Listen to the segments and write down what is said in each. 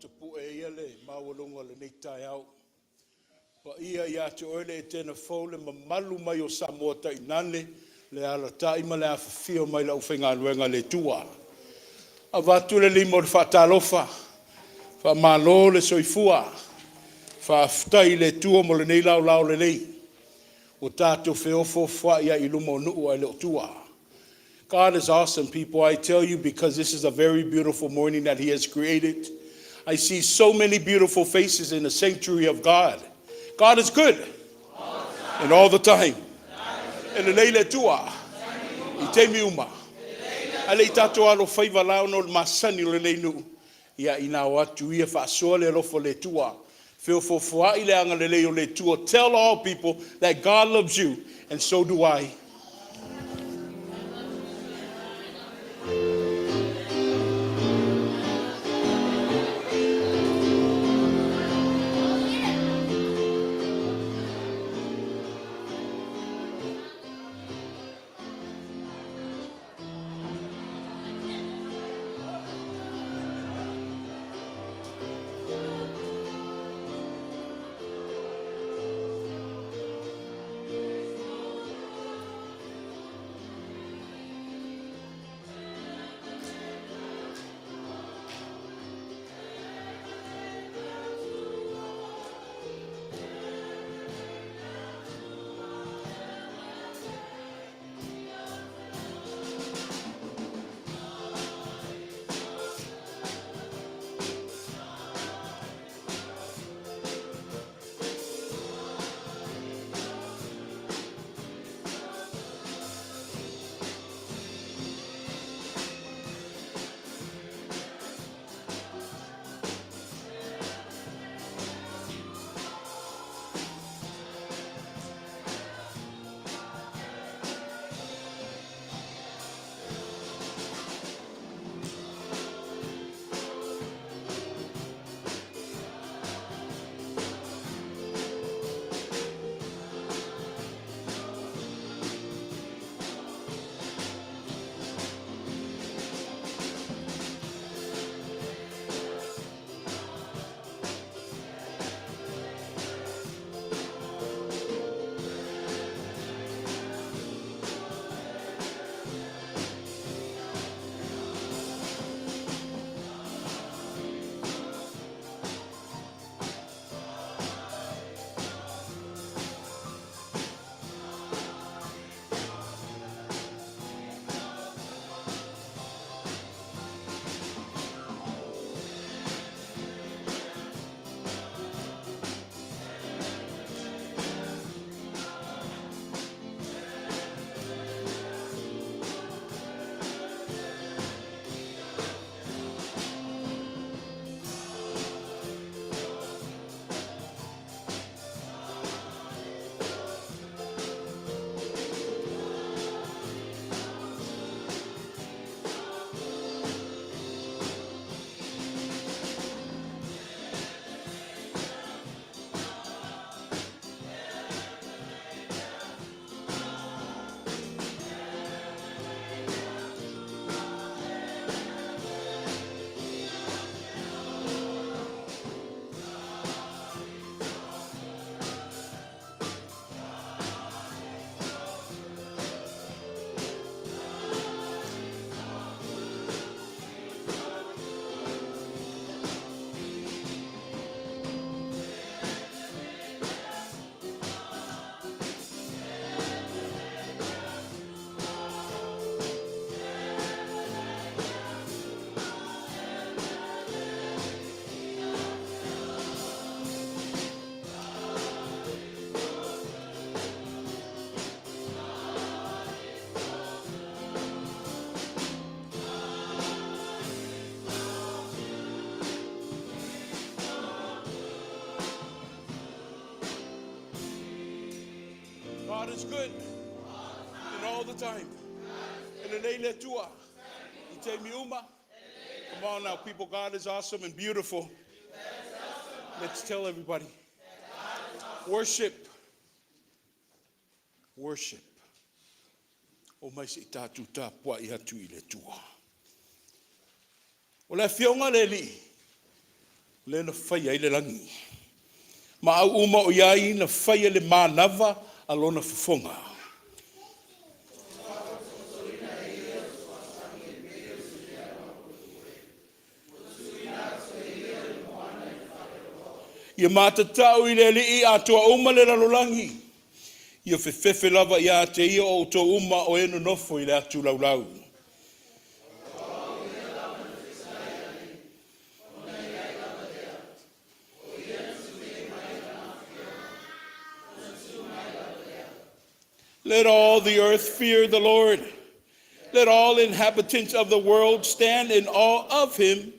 Tapue ia le maualuga o lenei taeao, paia ia te oe le Etena fou, le mamalu mai o Samoa tainane le alaalatai ma le afifio mai o le aufaigaluega a le Atua. Avatu le lima o le faatalofa, faamalo le soifua, faafetai i le Atua mo lenei laolao lelei ua tatou feofoofoai ai i luma o nuu ae le o tua. God is awesome, people. I tell you because this is a very beautiful morning that He has created. I see so many beautiful faces in the sanctuary of God. God is good and all the time. E lelei le Atua i taimi uma. Ae le i tatou alofaiva la ona o le masani o lenei nuu, ia ina o atu ia faasoa le alofa o le Atua, feofoofoai le agalelei o le Atua. Tell all people that God loves you and so do I. God is good and all the time. E lelei le Atua i taimi uma. Come on now, people. God is awesome and beautiful. Let's tell everybody. Worship. Worship. O mai se i tatou tapuai atu i le Atua. O le afioga a le Alii, Lea na faia ai le lagi ma au uma o i ai, na faia i le manava a Lona fofoga. Ia matatau i le Alii atoa uma le lalolagi, ia fefefe lava ia te Ia o outou uma o e nonofo i le atu laulau. Let all the earth fear the Lord. Let all inhabitants of the world stand in awe of him,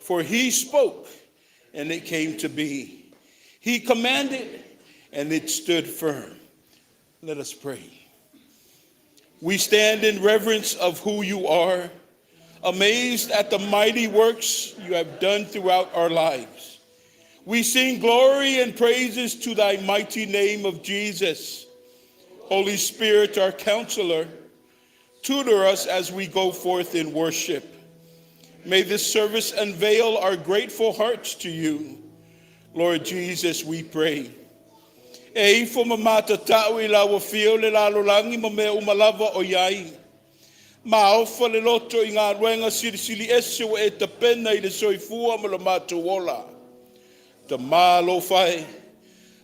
for he spoke, and it came to be. He commanded, and it stood firm. Let us pray. We stand in reverence of who you are, amazed at the mighty works you have done throughout our lives. We sing glory and praises to thy mighty name of Jesus. Holy Spirit, our counselor, tutor us as we go forth in worship. May this service unveil our grateful hearts to you. Lord Jesus, we pray. E ifo ma matatau i lau afio le lalolagi ma mea uma lava o i ai. Maofa le loto i galuega silisili ese ua e tapena i le soifua ma lo matou ola. Tama alofa e,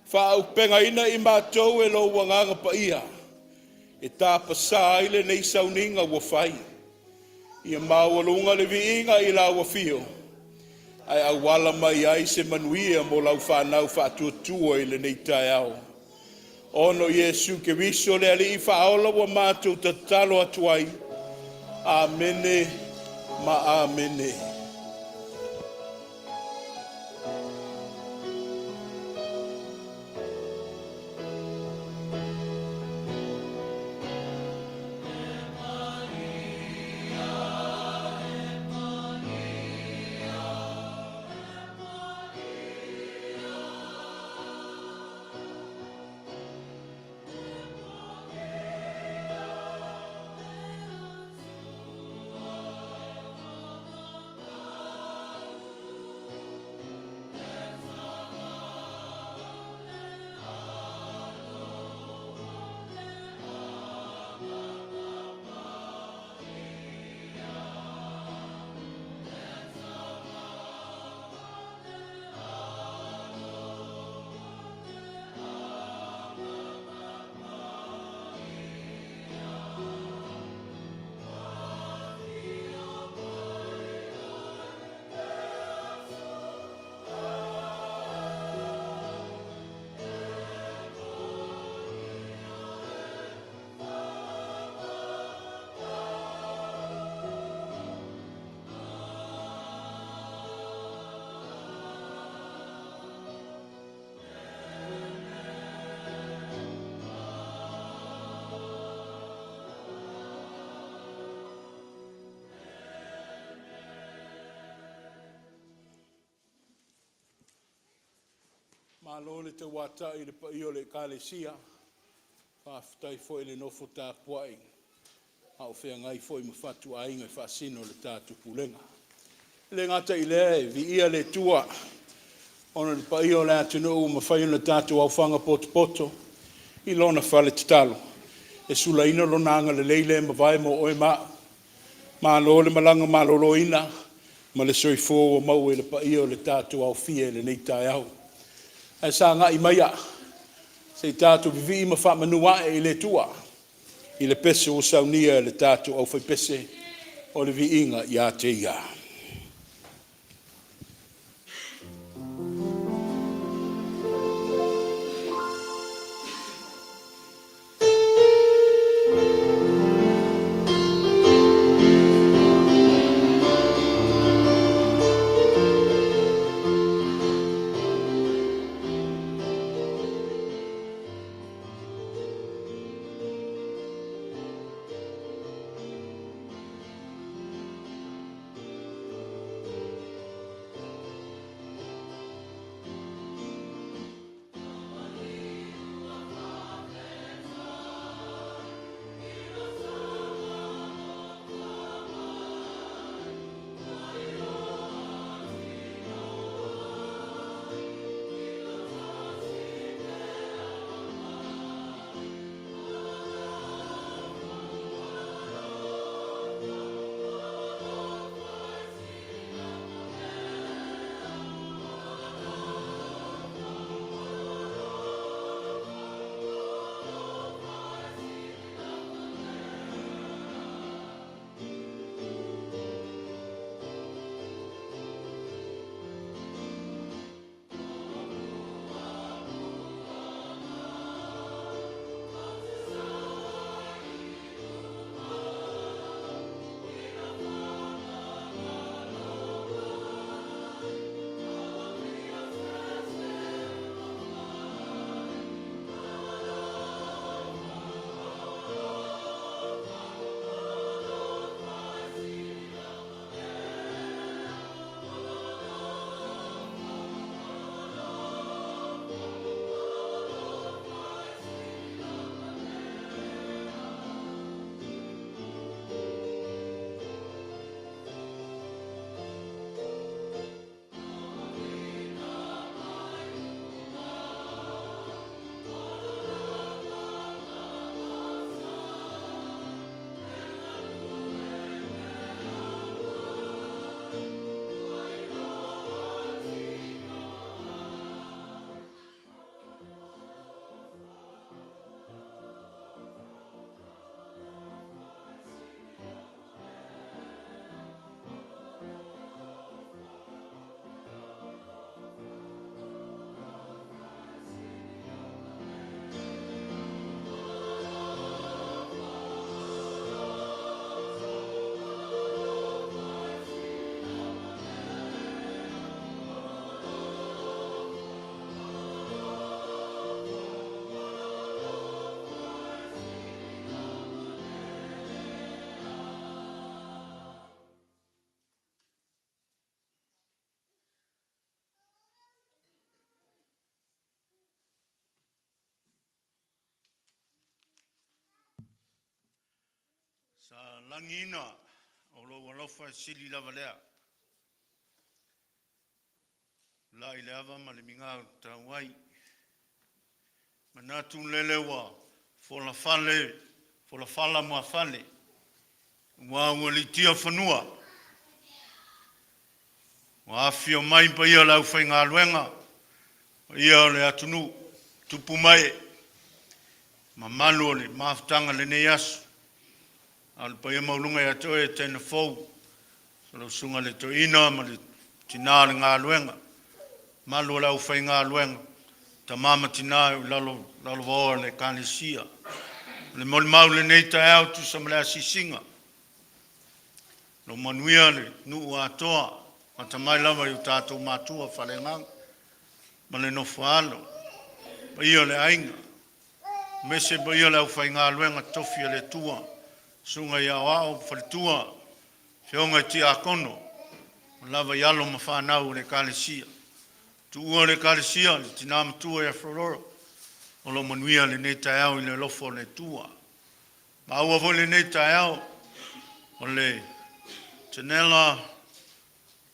faaauupegaina i matou e lou Agaga Paia, e tapasā ai lenei sauniga ua fai. Ia maualuga le viiga i lau afio, ae auala mai ai se manuia mo lau fanau faatuatua i lenei taeao. Ona o Iesu Keriso le Alii Faaola ua matou tatalo atu ai. Amene ma Amene. Malo le tauatai i le paia o le Ekalesia. Faafetai foi le nofo tapuai a o feagai foi ma fatuaiga e faasino le tatou pulega. E le gata i lea, e viia le Atua ona o le paia o le atunuu ua mafai ona tatou aofaga potopoto i Lona fale tatalo e sulaina Lona agalelei lea e mavae mo oe ma a'u. Malo le malaga maloloina ma le soifua ua maua i le paia o le tatou aofia i lenei taeao. Ae sagai maia se i tatou vivii ma faamanu a'e i le Atua i le pese ua saunia e le tatou aufaipese o le Viiga ia te Ia. Sa lagiina o lou alofa e sili lava lea, lai le ava ma le miga e tatau ai. Manatu lele ua folafale, folafala muafale ua ua fanua, ua afifio mai paia o le aufaigaluega, paia o le atunuu, tupu ma ee, mamalu o le mafutaga i lenei aso. A o le paia maualuga ia te oe Tainafou, lau Susuga i le Toeaina ma le Tina o le Galuega, mamalu o le aufaigaluega, tama ma tina o lo o lalovaoa le Ekalesia. O le molimau i lenei taeao e tusa ma le asiasiga, ua manuia le nuu atoa, amata mai lava i o tatou matua faaleagaga ma le nofo a alo, le paia o le aiga, aemaise le paia o le aufaigaluega totofi a le Atua, susuga i Aoao ma Faletua, afioga i Tiakono, ua lava i alo ma fanau a le Ekalesia. Tuua le Ekalesia i le tina matua ia Flora, o lo o manuia lenei taeao i le alofa o le Atua. Ua maua foi lenei taeao o le Kenela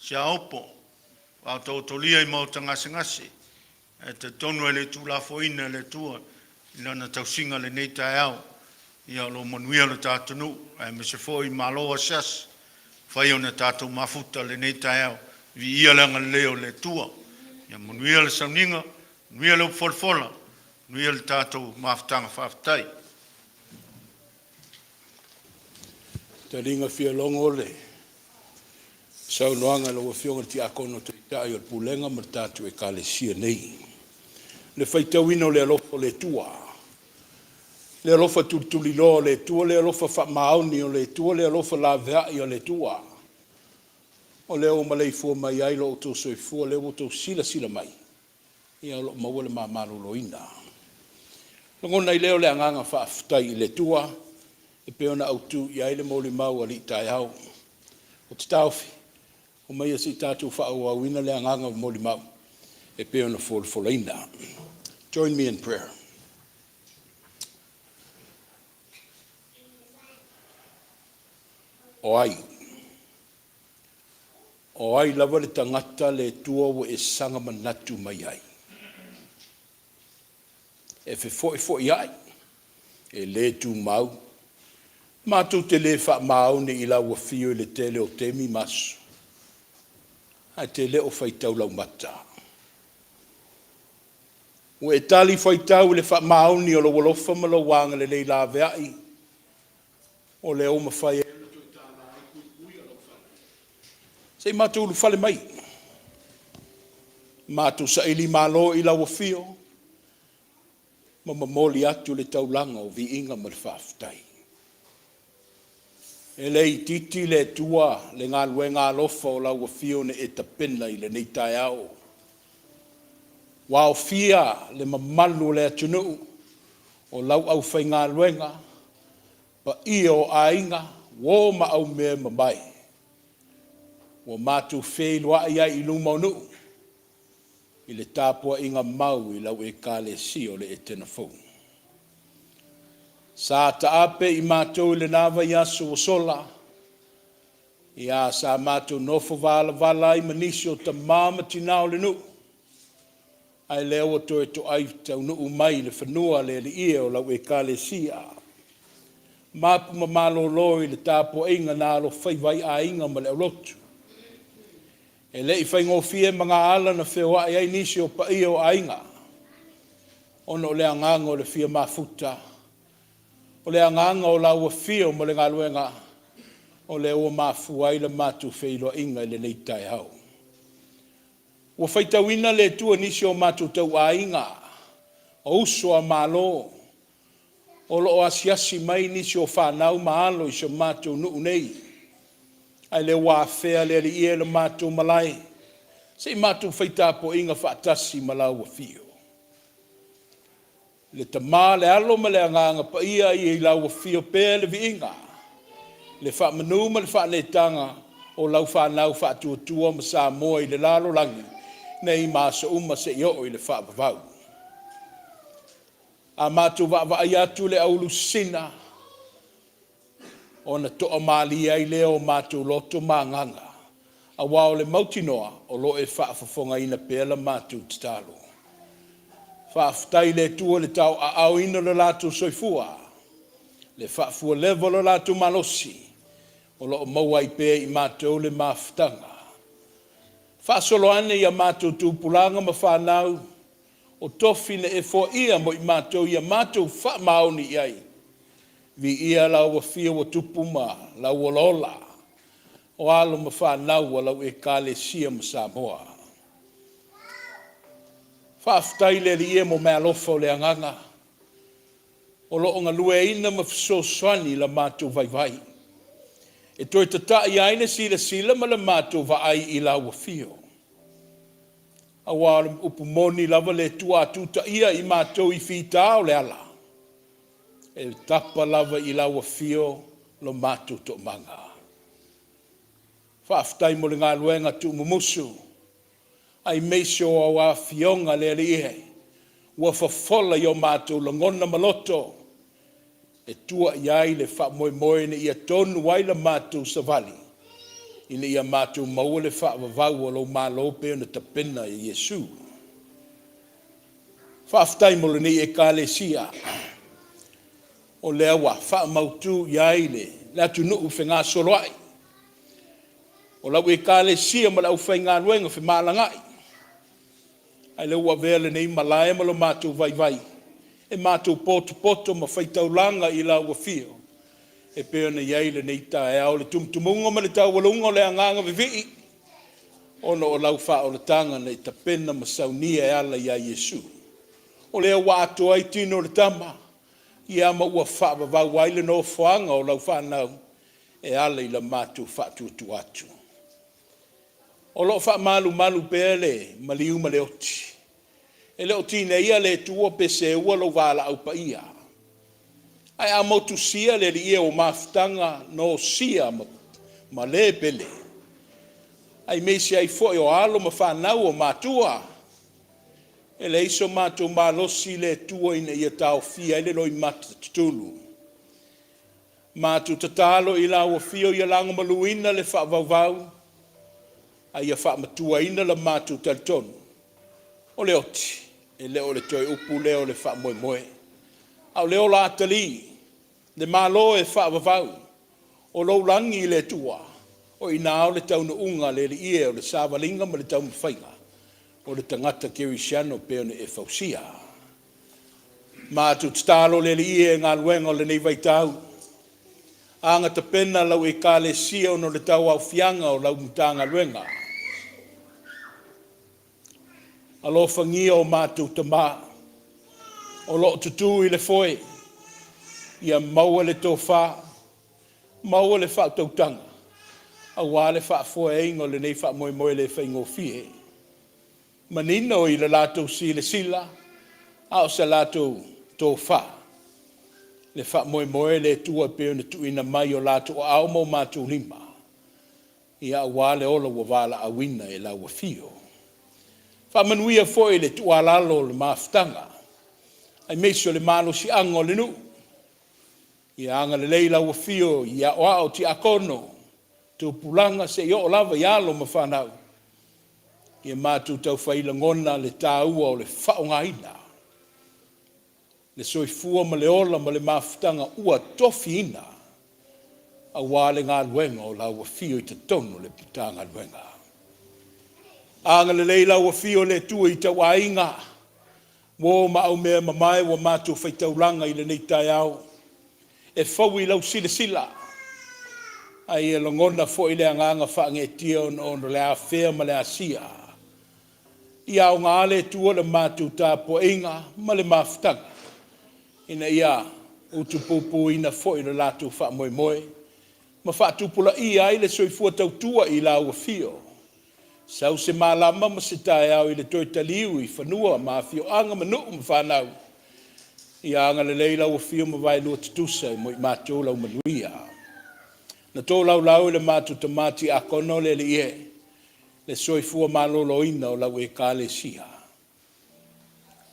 Seiaopo ua taotolia i maota gasegase, ae talitonu e le tuulafoaina e le Atua i lana tausiga i lenei taeao. Ia o lo o manuia lo tatou atunuu aemaise foi malo asiasi ua mafai ona tatou mafuta i lenei taeao. Viia le agalelei o le Atua. Ia manuia le sauniga, manuia le upufolafola, manuia le tatou mafutaga. Faafetai. Taliga fialogo le saunoaga a lau Afioga i le Tiakono Taitai o le Pulega ma le tatou Ekalesia nei. Le faitauina o le alofa o le Atua, le alofa tulituliloa o le Atua, le alofa faamaoni o le Atua, le alofa laveai o le Atua, o lea ua maleifua mai ai lo outou soifua, lea ua outou silasila mai, ia o lo o maua le ma maloloina. Lagona ai lea o le agaga faafetai i le Atua e pei ona autu i ai le molimau a alii taeao. Ou te taofi, omaia se i tatou faaauauina le agaga o le molimau e pei ona folafolaina. Join me in prayer. O ai? O ai lava le tagata le Atua ua e saga manatu mai ai? E fefoifoiai, e le tumau. Matou te le faamaoni i lau afio i le tele o taimi ma aso, ae te le o faitau laumata. Ua e talifuaitau i le faamaoni o lou alofa ma lou agalelei laveai, o lea ua mafai ai ona toe tala ai puipui o lau fale. Se i matou ulufale mai, matou sailimalo i lau afio ma momoli atu le taulaga o viiga ma le faafetai. E le itiiti le Atua le galuega alofa o lau Afio na e tapena i lenei taeao, ua aofia le mamalu o le atunuu, o lau aufaigaluega, paia o aiga, uo ma aumea e mamae, ua matou feiloai ai i luma o nuu i le tapuaiga mau i lau Ekalesia o le Etena Fou. Sa taape i matou i lena vaiaso ua sola, ia sa matou nofo valavala ai ma nisi o tama ma tina o le nuu, ae lea ua toe toai taunuu mai i le fanua le alii e o lau Ekalesia, mapu ma malolo i le tapuaiga na alofaiva ai aiga ma le aulotu. E le i faigofie magaala na feoai ai nisi o paia o aiga, ona o le agaga o le fia mafuta, o le agaga o lau afio ma le galuega, o lea ua mafua ai le matou feiloaiga i lenei taeao. Ua faitauina le Atua i nisi o matou tauaiga, o uso a Malo, o lo o asiasi mai nisi o fanau ma alo i si o matou nuu nei, ae le ua afea e le Alii e le matou malae, se i matou fai tapuaiga faatasi ma lau afio. Le Tama le Alo ma le Agaga Paia, ia i lau afio pea le viiga, le faamanu ma le faaneetaga o lau fanau faatuatua ma Samoa i le lalolagi, nei ma aso uma seia oo i le faavavau. A matou vaavaai atu i le aulu sisina, Ona toamalie ai lea o matou loto ma agaga, aua o le mautinoa o lo o e faafofogaina pea la matou tatalo. Faafetai i le Atua i le tauaaoina o le latou soifua, le faafualeva o lo latou malosi, o lo o maua ai pea e i matou le mafutaga. Faasolo ane i a matou tupulaga ma fanau, o tofi na e foaia mo i matou ia matou faamaoni i ai. Viia lau afio ua tupu ma lau olaola, o alo ma fanau a lau Ekalesia ma Samoa. Faafetai i le Alii e mo meaalofa o le agaga o lo o galueaiina ma fesoasoani i la matou vaivai, e toe tatai ai le silasila ma le matou vaai i lau afio. Aua o le upu moni lava le Atua a tutaia i matou i fita o le ala, e tapa lava i lau afio lo matou toomaga. Faafetai mo le galuega tuumumusu, aemaise o au afioga le Alii e, ua fofola i o matou lagona ma loto e tua i ai le faamoemoe ina ia tonu ai la matou savali, ina ia matou maua le faavavau o lou Malo pei ona tapena e Iesu. Faafetai mo lenei Ekalesia, o lea ua faamautu i ai le atunuu fegasoloai, o lau Ekalesia ma le aufaigaluega femalagaai, a o lea ua avea lenei malae ma lo matou vaivai e matou potopoto ma faitaulaga i lau afio e pei ona i ai lenei taeao, le tumutumuga ma le taualuga o le agaga vivii ona o lau faaolataga na e tapena ma saunia e ala ia Iesu. O lea ua atoa ai tino o le tama, ia ma ua faavavau ai le nofoaga o lau fanau e ala i le matou faatuatua atu. O lo o faamalumalu pea le maliu ma le oti. E le o tineia le Atua pe seua lou valaau paia. Ae a motusia le Alii e o mafutaga na osia ma le pele, aemaise ai foi o alo ma fanau o matua, e leai so matou malosi le Atua ina ia taofia ai le loimata tutulu. Matou tatalo i lau Afio ia lagomaluina le faavauvau, a ia faamatuaina le matou talitonu, o le oti, e le o le toe upu lea o le faamoemoe, a o le ola atalii, le Malo e faavavau, o lou lagi le Atua, o i ina le taunuuga a le Alii e, o le savaliga ma le taumafaiga o le tagata kerisiano e pei ona e fausia. Matou tatalo le Alii e i galuega o lenei vaitau, aga tapena lau Ekalesia ona o le tauaofiaga o lau Matagaluega. Alofagia o matou tama o lo o tutu i le foe, ia maua le tofa, maua le faautautaga aua le faafoeina o lenei faamoemoe le faigofie. Manino i le latou silasila, a o se latou tofa le faamoemoe le Atua e pei ona tuuina mai i o latou aao ma o matou lima, aua le ola ua valaauina i lau afio. Faamanuia foi i le tuualalo o le mafutaga, aemaise o le malosiaga o le nuu. Ia agalelei lau Afio i aoao, tiakono, tupulaga seia oo lava i alo ma fanau, ia matou taufai lagona le taua o le faaaogaina le soifua ma le ola ma le mafutaga ua tofiina aua le galuega o lau Afio i totonu o le Matagaluega. Agalelei lau Afio le Atua i tauaiga, uo ma aumeamamae ua matou faitaulaga i lenei taeao, e fou i lau silasila, a ia lagona foi le agaga faagaeetia ona o le afea ma le asia. Ia aoga le Atua le matou tapuaiga ma le mafutaga ina ia utupupuina foi lo latou faamoemoe ma faatupulaia ai le soifua tautua i lau afio. Sau se malama ma se taeao i le toe taliu i fanua ma afioaga ma nuu ma fanau, ia agalelei lau Afio ma vaelua tutusa mo i matou lau manuia. Na tolaulau e le matou tama tiakono le Alii e, le soifua maloloina o lau Ekalesia.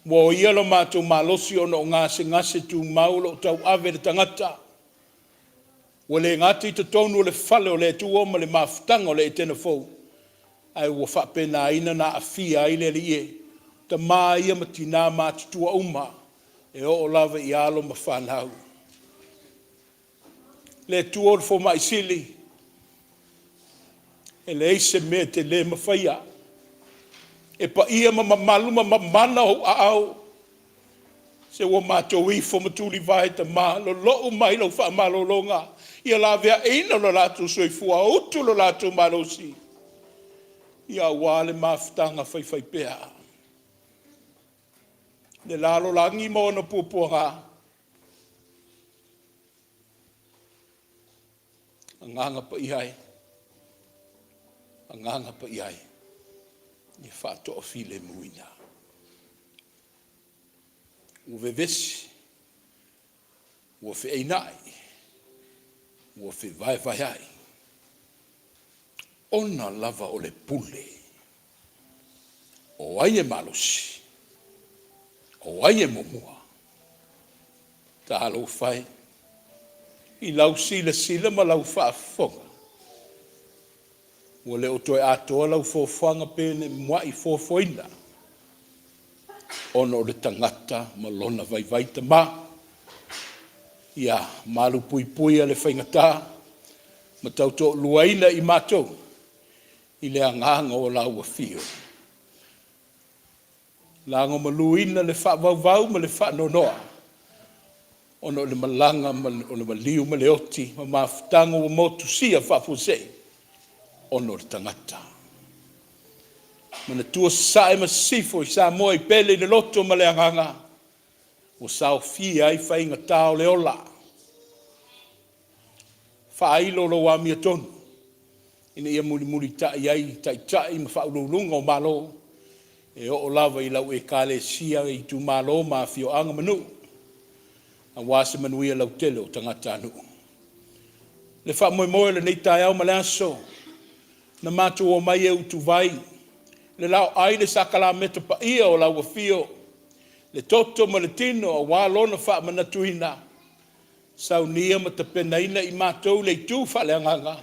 Ua oia lo matou malosi ona o gasegase tumau o lo o tauave e le tagata. Ua le gata i totonu o le fale o le Atua ma le mafutaga o le Etena fou, ae ua faapenaina ona aafia ai le Alii e, tama ia ma tinā matutua uma, e oo lava i alo ma fanau. Le Atua o le fomai sili, e leai se mea e te le mafaia. E paia ma mamalu ma mamana ou aao. Se ua matou ifo ma tulivae, Tama, lolou mai lau faamalologa, ia laveaina lo latou soifua, utu lo latou malosi, ia aua le mafutaga faifaipea. Le lalolagi ma ona puapuaga, Agaga Paia e, Agaga Paia e, ia faatoafilemuina. Ua vevesi, ua feainai, ua fevaevaeai, ona lava o le pule. O ai e malosi? O ai e muamua? Talofa e i lau silasila ma lau faafofoga, ua le o toe atoa lau fuafuaga pe na e muai fuafuaina ona o le tagata ma lona vaivai. Tama, ia malupuipuia le faigata ma tautoaluaina i matou i le agaga o lau afio. Lagomaluina le faavauvau ma le faanoanoa ona o le malaga o le maliu ma le oti ma mafutaga ua motusia faafuasei ona o le tagata. Manatua Sasae ma Sisifo i Samoa e pele i le loto ma le agaga, ua saofia ai faigata o le ola. Faailo lou amiotonu ina ia mulimulitai ai taitai ma faauluuluga o Malo e oo lava i lau Ekalesia i itumalo ma afioaga ma nuu aua se manuia lautele o tagatanuu. Le faamoemoe o lenei taeao ma le aso, na matou omai e utuvai le laoai le sakalameta paia o lau afio, le toto ma le tino aua lona faamanatuina, saunia ma tapenaina i matou le itu faaleagaga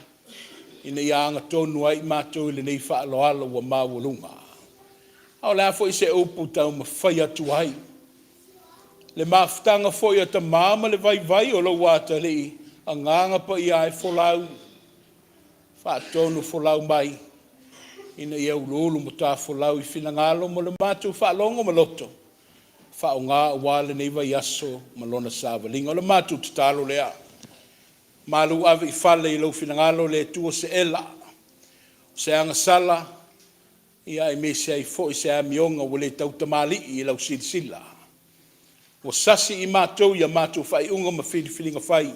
ina ia agatonu ai i matou i lenei faaaloalo ua maualuga. A o le a foi se upu taumafai atu ai? Le mafutaga foi a tama ma le vaivai o lou atalii, Agaga Paia e folau, faatonufolau mai ina ia uluulu matafolau i finagalo mo le matou faalogo ma loto, faaaoga aua lenei vaiaso ma lona savaliga. O le matou tatalo lea, malu ave i fale i lou finagalo le Atua se ela, o se agasala, aemaise ai foi se amioga ua le tautamalii i lau silasila. Ua sasi i matou i a matou faaiuga ma filifiliga fai,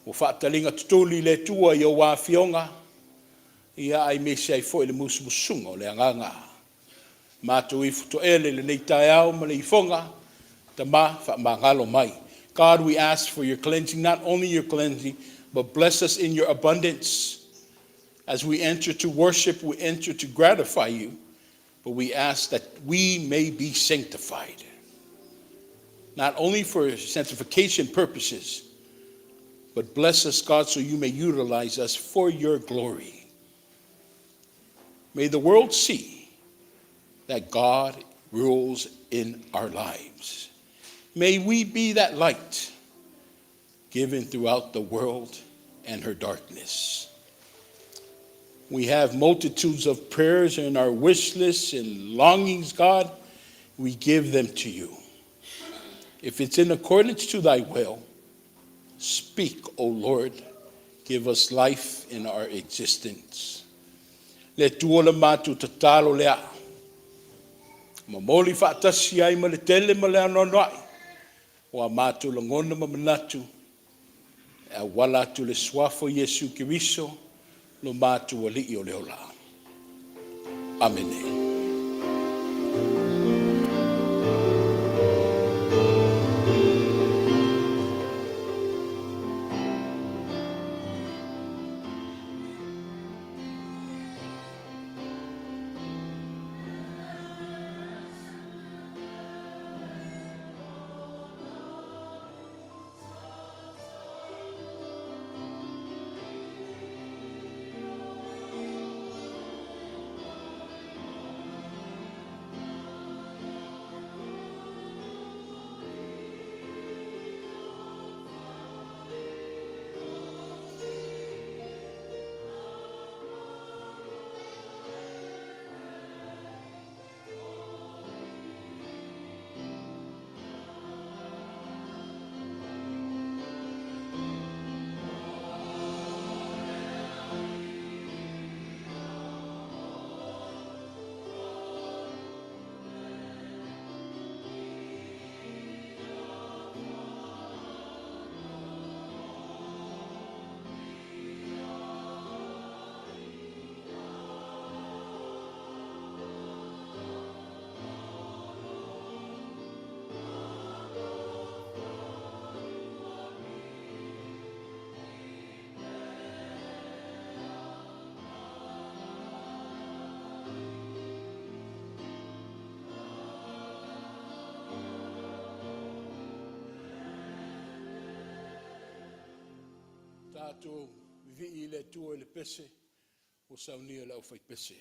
ua faataliga tutuli le Atua i ou afioga, aemaise ai foi le musumusuga o le Agaga. Matou ifo toele i lenei taeao ma le ifoga, Tama, faamagalo mai. God, we ask for your cleansing, not only your cleansing, but bless us in your abundance. As we enter to worship, we enter to gratify you, but we ask that we may be sanctified. Not only for sanctification purposes, but bless us, God, so you may utilize us for your glory. May the world see that God rules in our lives. May we be that light given throughout the world and her darkness. We have multitudes of prayers in our wish lists and longings, God. We give them to you. If it's in accordance to thy will, speak, O Lord. Give us life in our existence. Le Atua le matou tatalo lea. Momoli faatasi ai ma le tele ma le anoanoai o a matou lagona ma manatu e auala atu i le Suafa o Iesu Keriso lo matou Alii o le ola. Amene. Tatou vivii i le Atua i le pese ua saunia e le aufaipese.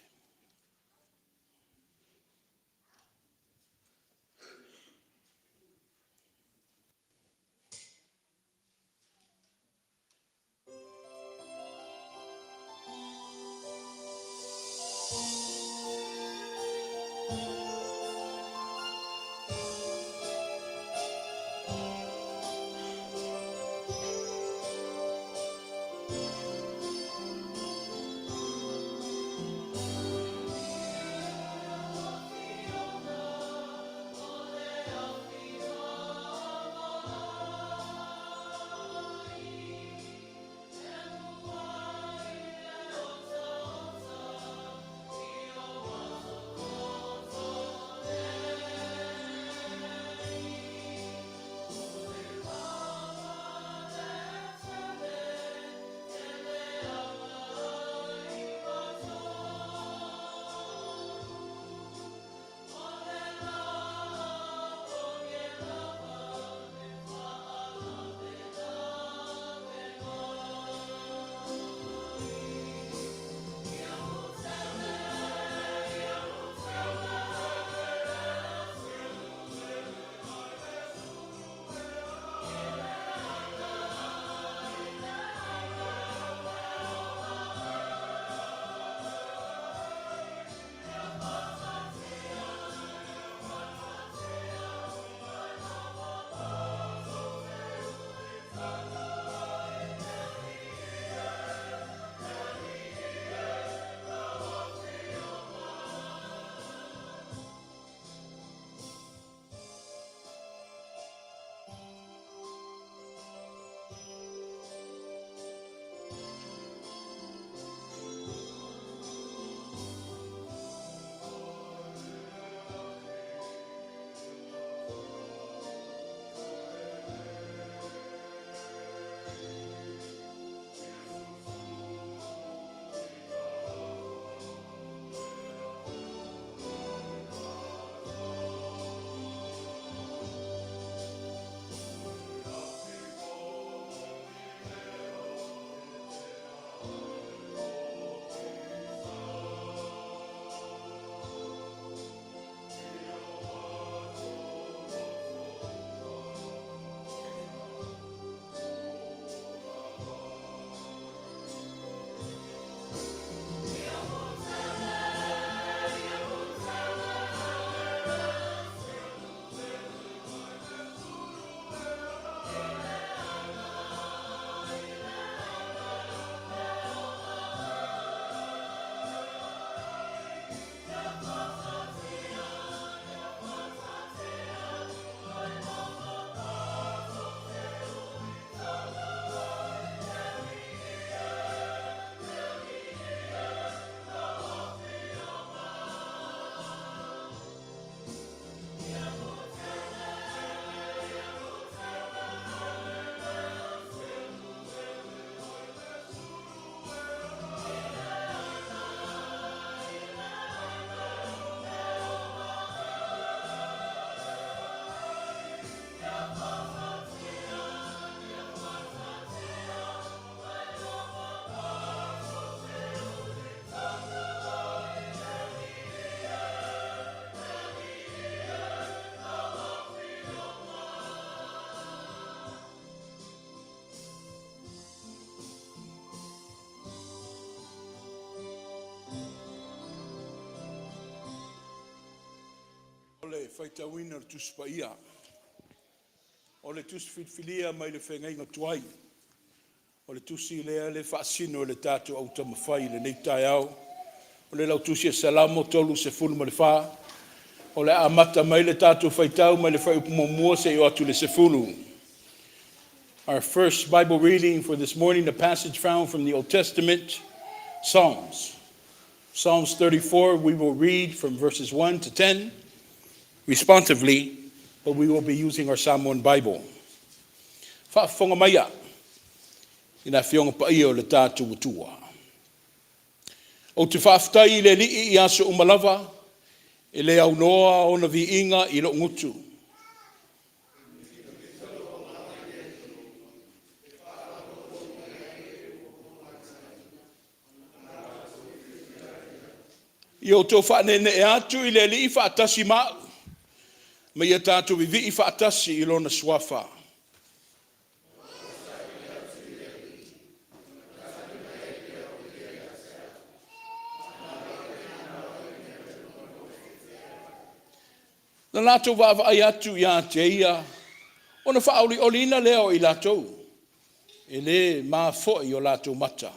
O le faitauina o le Tusi Paia. O le Tusi Filifilia mai le Feagaiga Tuai. O le tusi lea e faasino i le tatou autaumafai i lenei taeao. O le Lautusi e Salamo 34, o le a amata mai le tatou faitau mai le fuaiupu 1 seia oo atu i le 10. Our first Bible reading for this morning, the passage found from the Old Testament, Psalms. Psalms 34, we will read from verses 1 to 10 responsively, but we will be using our Samoan Bible. Faafofoga maia i le Afioga Paia o le tatou Atua. Ou te faafetai i le Alii i aso uma lava, e le aunoa ona viiga i lou gutu. Ia outou faaneenee atu i le Alii faatasi ma a'u, ma ia tatou vivii faatasi i Lona Suafa. Na latou vaavaai atu ia te ia, ona faaolioliina lea o i latou, e le ma foi o latou mata.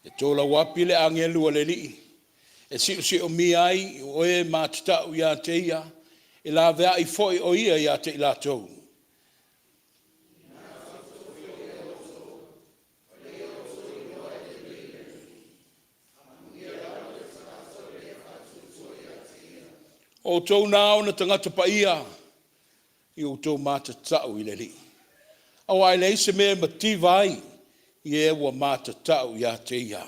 E tolauapi le agelu a le Alii, e siosiomia ai o e matatau ia te ia, e laveai foi o ia ia te i latou. O outou na ona tagata paia, ia outou matatau i le Alii, aua e leai se mea e mativa ai i e ua matatau ia te Ia.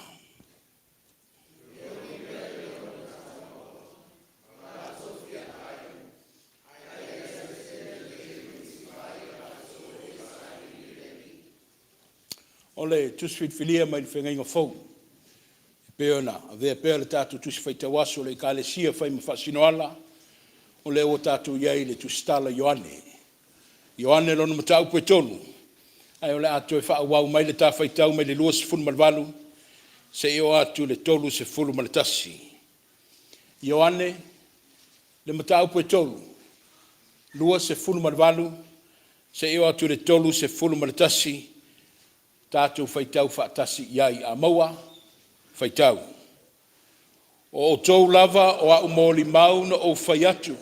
O le Tusi Filifilia mai le Feagaiga Fou e pei ona avea pea le tatou Tusi Faitau Aso a le Ekalesia e fai ma faasinoala, o lea ua tatou i ai i le Tusitala a Ioane. Ioane lona mataupu e 3, ae o le a toe faaauau mai le ta faitau mai le 28 seia oo atu i le 31. Ioane, le mataupu e 3, 28 seia oo atu i le 31, tatou faitau faatasi i ai. A maua, faitau. O outou lava o a'u molimau na ou fai atu,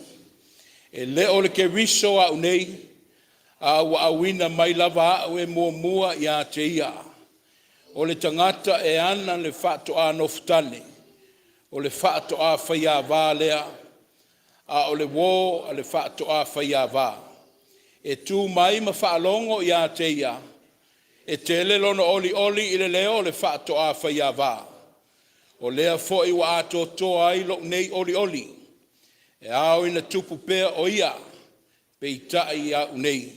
e le o le Keriso a'u nei, a ua auina mai lava a'u e muamua ia te ia. O le tagata e ana le faatoā nofotane, o le faatoā faiavā lea, a o le uō a le faatoā faiavā, e tu mai ma faalogo ia te ia, e tele lona olioli i le leo o le faatoā faiavā. O lea foi ua atoatoa ai lou nei olioli. E ao ina tupu pea o ia, peitai a'u nei,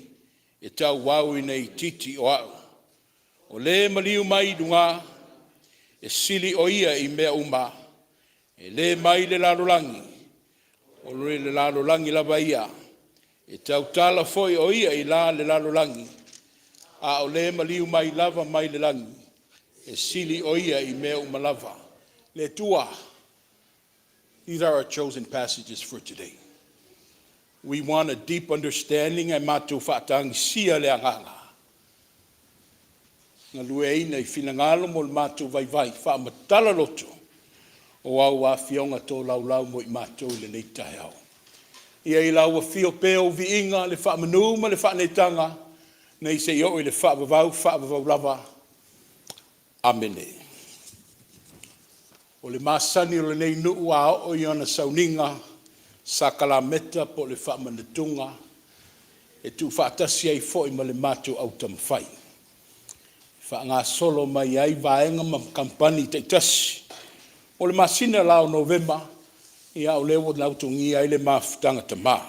e tauau ina itiiti o a'u. O le maliu mai lugā, e sili o ia i mea uma; e le mai le lalolagi, o le lalolagi lava ia. E tautala foi o ia i la le lalolagi, a o le maliu mai lava mai le lagi, e sili o ia i mea uma lava. Le Atua. These are our chosen passages for today. We want a deep understanding ae matou faatagisia le Agaga, galueaiina i finagalo mo le matou vaivai, faamatala loto o au afioga tolaulau mo i matou i lenei taeao. Ia i lau afio pea ou viiga, le faamanu ma le faaneetaga, nei seia oo i le faavavau, faavavau lava. Amene. O le masani o lenei nuu a oo i ona sauniga sakalameta po o le faamanatuga, e tuufaatasi ai foi ma le matou autaumafai e faagasolo mai ai vaega ma kamupani taitasi. O le masina la o Novema, ia o lea ua lautogia ai le mafutaga tama.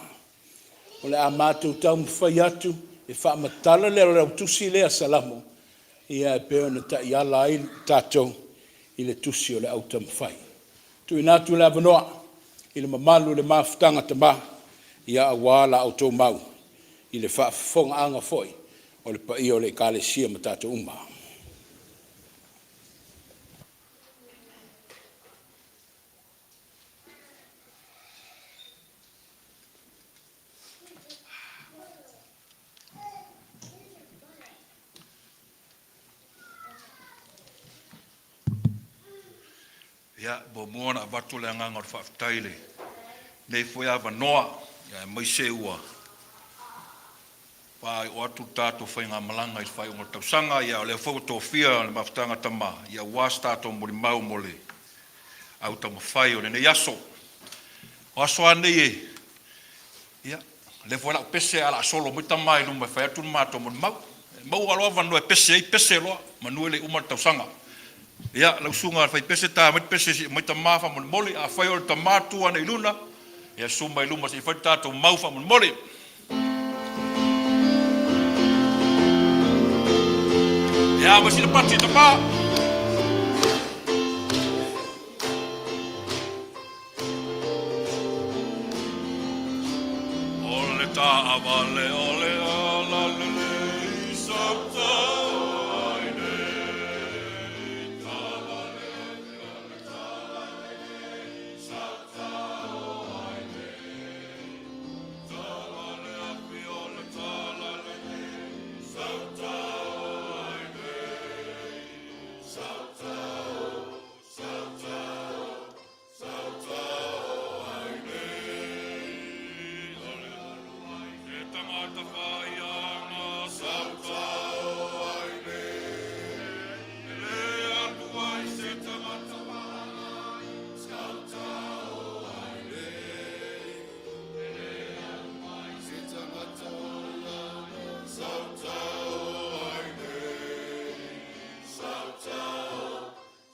O le a matou taumafai atu e faamatala le lautusi lea a Salamo ia e pei ona taiala ai tatou i le tusi o le Autaumafai. Tuuina atu le avanoa i le mamalu i le Mafutaga a Tama, ia aua la outou mau i le faafofogaaga foi o le paia o le Ekalesia ma tatou uma. Ia, e muamua ona avatu le agaga o le faafetai i lenei foi avanoa, aemaise ua faaiu atu le tatou faigamalaga i le faaiuga o le tausaga, a o lea foi ua tofia le Mafutaga a Tama aua se tatou molimau mo le autaumafai o lenei aso. O aso lava nei e, ia, o lea foi o le a ou pese ae o le a solo mai tama i luma e fai atu le matou molimau. E maua loa avanoa e pese ai, pese loa, semeamanu e le i uma le tausaga. Ia, lau susuga i le fai pese, ta mai le pese se i aumai tama faamolemole. Afai o le tama, tu ane i luna. Ia susu mai luma se i fai le tatou mau faamolemole. Ia ma sina pati tama. O le taavale o le ala lelei sautai nei. Taavale o le ala lelei sautai nei. Taavale afi o le tala lelei sautai nei.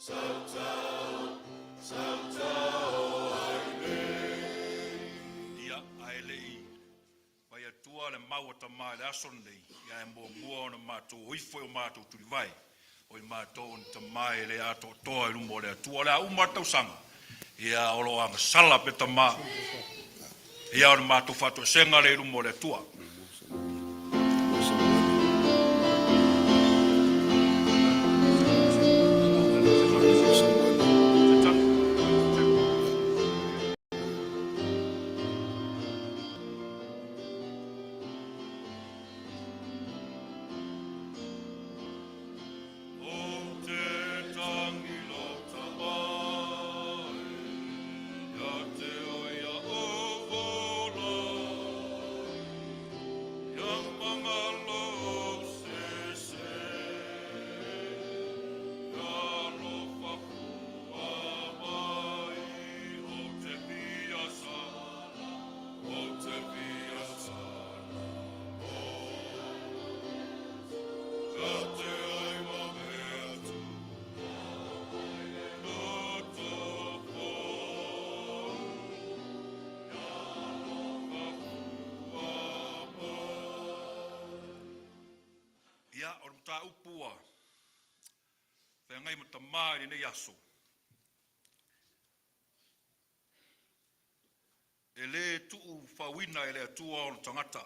Sautao, sautao, Ia, ae le i fai atua le mau a Tama i le aso lenei, ia e muamua ona matou o ifo i o matou tulivae, o i matou o ni tama e le atoatoa i luma o le Atua. O le a uma le tausaga, ia o lo o agasala pea Tama, ia o le matou faatoesega lea i luma o le Atua. Ou te tangi lou tama e, ia te oe ia ou ola, ia magalo sese, ia alofa fua mai, ou te fia sala, ou te fia sala, Ia, o le mataupu ua feagai ma Tamā i lenei aso, e le tuufauina e le Atua ona tagata,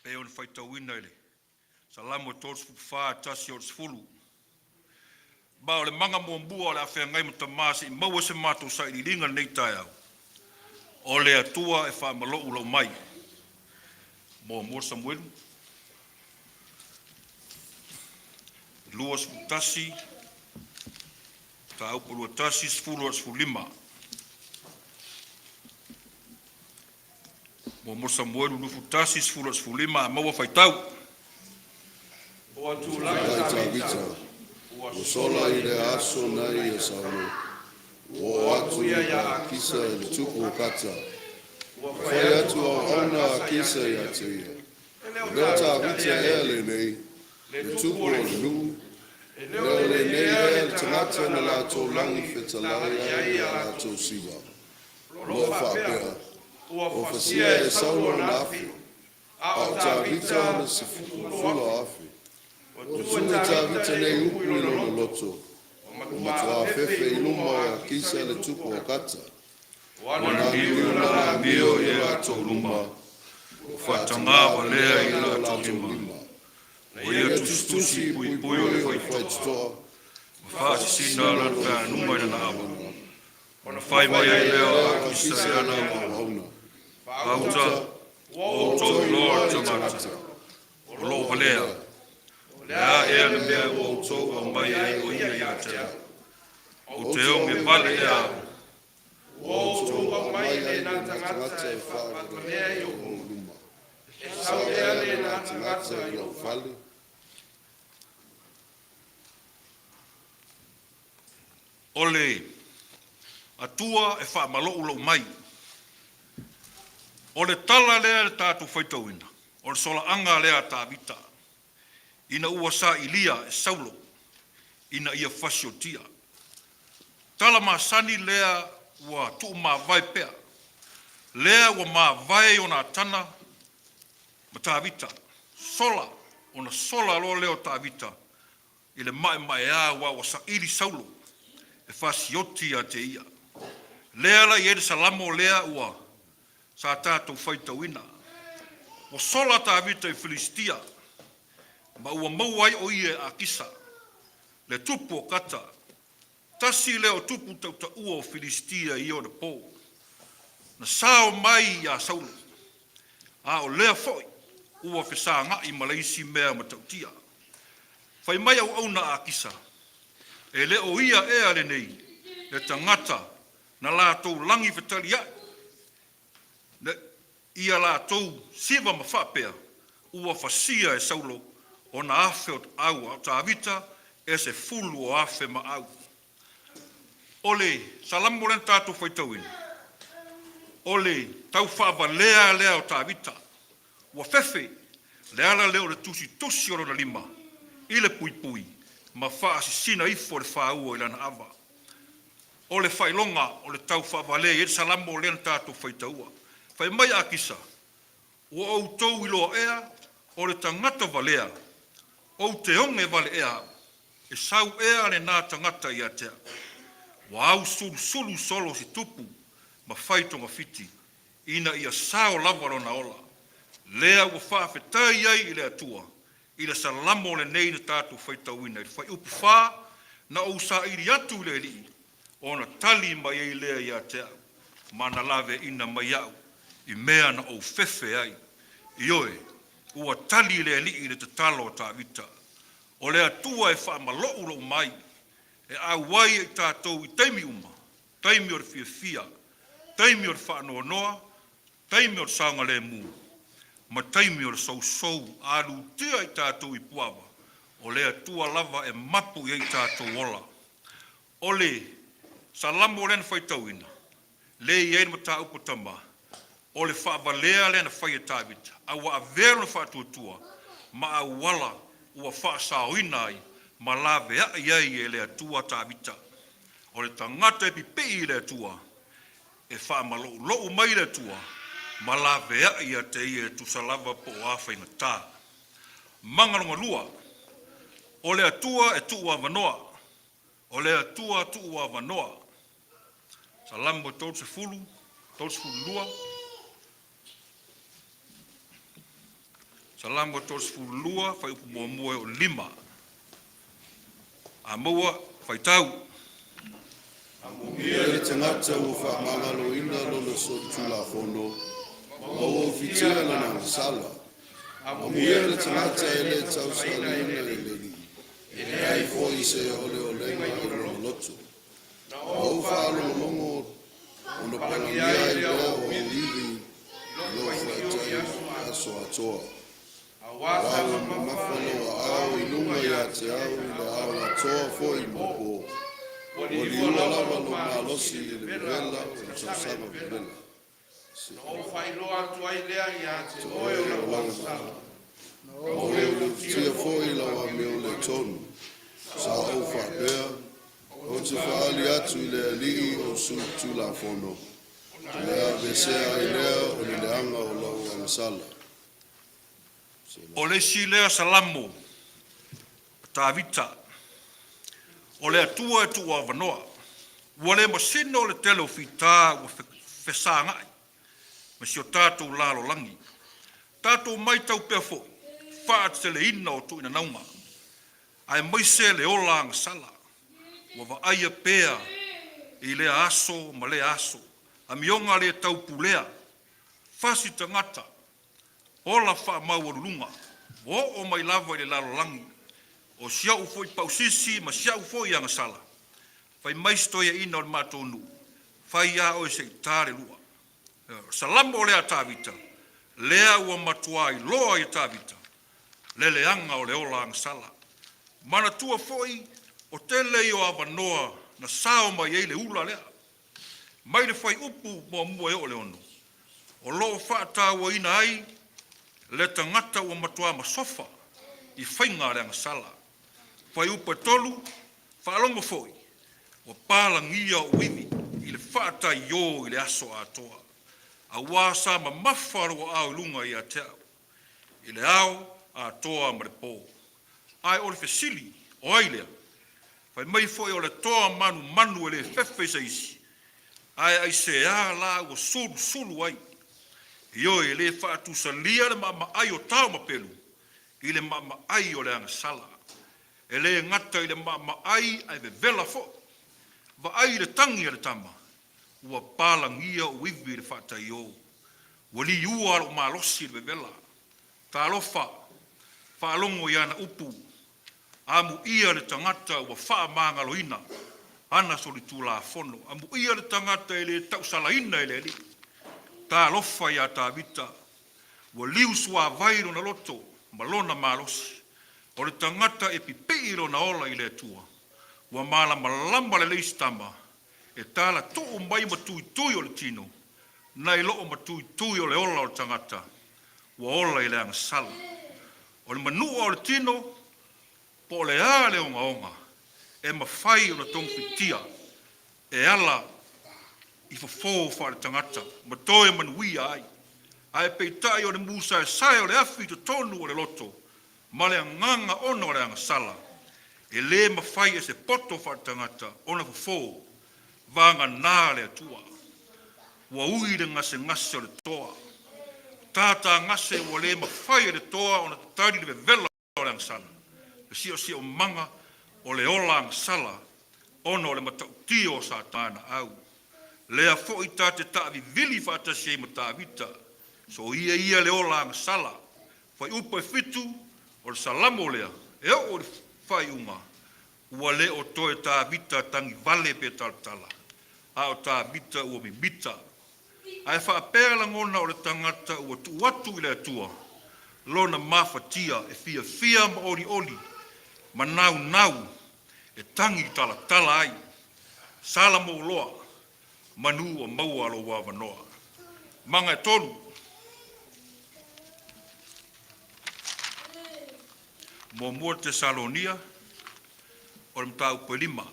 pei ona faitauina i le Salamo e 34, 1 i le 10. Ma o le maga muamua o le a feagai ma Tamā se i maua se matou sailiiliga i lenei taeao, o le Atua e faamalou lau mai. Muamua Samuelu 21, mataupu 21, 10 i le 15. Muamua Samuelu 21, 10 i le 15, a maua faitau. Ai Tavita, ua sola i lea aso nai e Saulo, ua oo atu ia Akisa i le tupu o Kata. Ua fai atu auauna a Akisa ia te ia, “E le o Tavita ea lenei, le tupu o le nuu? E le o lenei ea le tagata na latou lagi fetalai ai i a latou siva, o lo o faapea, ‘Ua fasia e Saulo ona afe, a o Tavita ona sefulu afe’?” Ua tuu e Tavita nei upu i lona loto, ua matuā fefe i luma o Akisa le tupu o Kata. Ua Ua liliu nanio lana lana amio amio i i o o latou latou luma, luma, ua ua faataga faataga valea valea i i o latou latou lima. lima. O O ia ia tusitusi tusitusi puipui o puipui le o le faitotoa, faitotoa, ma ma faasisina faasisina lana lona faanuma i faanuma lana i ava. lana ava. Ona Ona fai fai mai ai mai lea ai o lea o Akisa Akisa i i ana ana auauna, auauna, “Gauta, “Gauta, ua ua outou outou iloa iloa le le tagata tagata o o lo lo o o valea. valea. O le a ea le mea ua outou aumai ai o ia ia te au? Ou Ou te te oge oge vale vale ea ea au?” au? Ua outou aumai lena tagata e faavalea i ou luma. E sau ea lena tagata i lou fale?” O le Atua e faamalou lou mai. O le tala lea i le tatou faitauina, o le solaaga lea a Tavita, ina ua sailia e Saulo ina ia fasiotia. Tala masani lea ua tuumavae pea. Lea ua mavae Ionatana ma Tavita, sola ona sola loa lea o Tavita i le maemaea aua ua saili Saulo e fasioti ia te ia. Lea la e i ai le Salamo lea ua sa tatou faitauina. Ua sola Tavita i Filisitia ma ua maua ai o ia e Akisa, le tupu o Kata, tasi lea o tupu tautaua o Filisitia i ona po. Na sao mai iā Saulo, a o lea foi ua fesaga'i ma le isi mea matautia. Fai mai auauna a Akisa, e le o ia ea lenei le tagata na latou lagi fetaliai ia latou siva ma faapea, ua fasia e Saulo ona afe o taau, a o Tavita e 10 o afe maau. O le Salamo lea na tatou faitauina, o le taufaavalea lea o Tavita, ua fefe le ala lea o le tusitusi o lona lima i le puipui ma faasisina ifo le fāua i lana ava. O le faailoga o le taufaavalea i ai le Salamo lea na tatou faitaua. Fai mai Akisa, ua outou iloa ea o le tagata valea, ou te oge vale ea au, e sau ea lenā tagata ia te au. Ua ausulusulu solo se tupu ma fai togafiti, ina ia sao lava lona ola. Lea ua faafetai ai i le Atua i le Salamo lenei na tatou faitauina i le fuaiupu 4, na ou saili atu i le Alii, ona tali mai ai lea ia te au, ma na laveaina mai au i mea na ou fefe ai. Ioe, ua tali le Alii i le tatalo a Tavita. O le Atua e faamalou lou mai, e auai ai tatou i taimi uma, taimi o le fiafia, taimi o le faanoanoa, taimi o le saogalemu, ma taimi o le sousou a lutia i tatou i puava, o le Atua lava e mapu i ai tatou ola. O le Salamo lea na faitauina, lea e i ai le mataupu tama, o le faavalea lea na fai e Tavita, a ua avea lona faatuatua ma auala ua faasaoina ai ma laveai ai e le Atua Tavita. O le tagata e pipii i le Atua, e faamaloulou mai le Atua ma laveai ia te ia e tusa lava po o a faigata. Maga lona lua, o le Atua e tuu avanoa, o le Atua tuu avanoa. Salamo 30, 32, Salamo 32, fuaiupu muamua e oo i le 5. A maua, faitau. Amuia le tagata ua faamagaloina lona solitulafono, ma ua ufitia lona agasala. Amuia le tagata e le tausagaliina i le Alii, e leai foi se oleolega i lona loto. Na ou faalogologo ona palagia ai lea o ou ivi i lou fuatai i aso atoa. Aua ua mamafa lou aao i luga ia te au i le ao atoa foi ma le po. Ua liua lava lou malosi i le vevela o le tausaga vevela. Te oe o lau Na ou ufitia foi lau amio le tonu. Sa ou faapea, ou te faaali atu i le Alii o solitulafono, o le a aveesea ai lea o le leaga o lou agasala. O le isi lea Salamo o Tavita, o le Atua e tuu avanoa. Ua le masino le tele o fita ua fesaga'i ma si o tatou lalolagi. Tatou matau pea foi faateteleina o tuinanauga, aemaise le ola agasala ua vaaia pea i lea aso ma lea aso, amioga le taupulea, fasi tagata, ola faamaualuluga ua oo mai lava i le lalolagi. O si o'u foi pausisi ma si a'u foi agasala, fai mai si toeaina o le matou nuu, fai a oe se i ta le lua. O le Salamo lea a Tavita, lea ua matua iloa ia Tavita le leaga o le ola agasala. Manatua foi o tele ia o avanoa na sao mai ai le ula lea, mai le fuaiupu 1 e oo i le 6, o lo o faatauaina ai le tagata ua matua masofa i faiga a le agasala. Fuaiupu e 3, faalogo foi ua palagia ou ivi i le faataiō i le aso atoa. Auā sa mamafa lou aao i luga ia te au, i le ao atoa ma le pō. Ae o le fesili, o ai lea? Fai mai foi o le toa manumanu e le fefe i se isi, ae aisea la ua sulusulu ai? Ioe, e le faatusalia le maamaai o tao ma pelu i le maamaai o le agasala. E le gata i le maamaai ae vevela foi. Vaai i le tagi a le tama, ua palagia ou ivi i le faataio, ua liua lou malosi i le vevela. Talofa, faalogo i ana upu, amuia le tagata ua faamagaloina ana solitulafono, amuia le tagata e le tausalaina e le Alii. Talofa ia Tavita, ua liu suavai lona loto ma lona malosi. O le tagata e pipii lona ola i le Atua, ua malamalama lelei si tama, e talatuu mai matuitui o le tino, nai loo matuitui o le ola o le tagata, ua ola i le agasala. O le manua o le tino, po o le a le ogaoga, e mafai ona togafitia e ala i fofo faale-tagata ma toe manuia ai. Ae peitai o le musaesae o le afi i totonu o le loto ma le agaga ona o le agasala, e le mafai e se poto faaletagata ona fofo, vagana le Atua. Ua ui le gasegase o le toa, tātāgase ua le mafai e le toa ona tatali le vevela o le agasala, le siosiomaga o le ola agasala ona o le matautia o Satanaau. Lea foi ta te taavivili faatasi ai ma Tavita, soia ia le ola agasala. Fuaiupu e 7 o le Salamo lea e oo i le faaiuga, ua le o toe Tavita tagivale pe talatala, a o Tavita ua mimita. Ae faapea lagona o le tagata ua tuu atu i le Atua lona mafatia e fiafia ma olioli ma naunau e tagi talatala ai. Sala mou loa, manu ua maua lou avanoa. Maga e tolu. Muamua Tesalonia, o le mataupu e 5.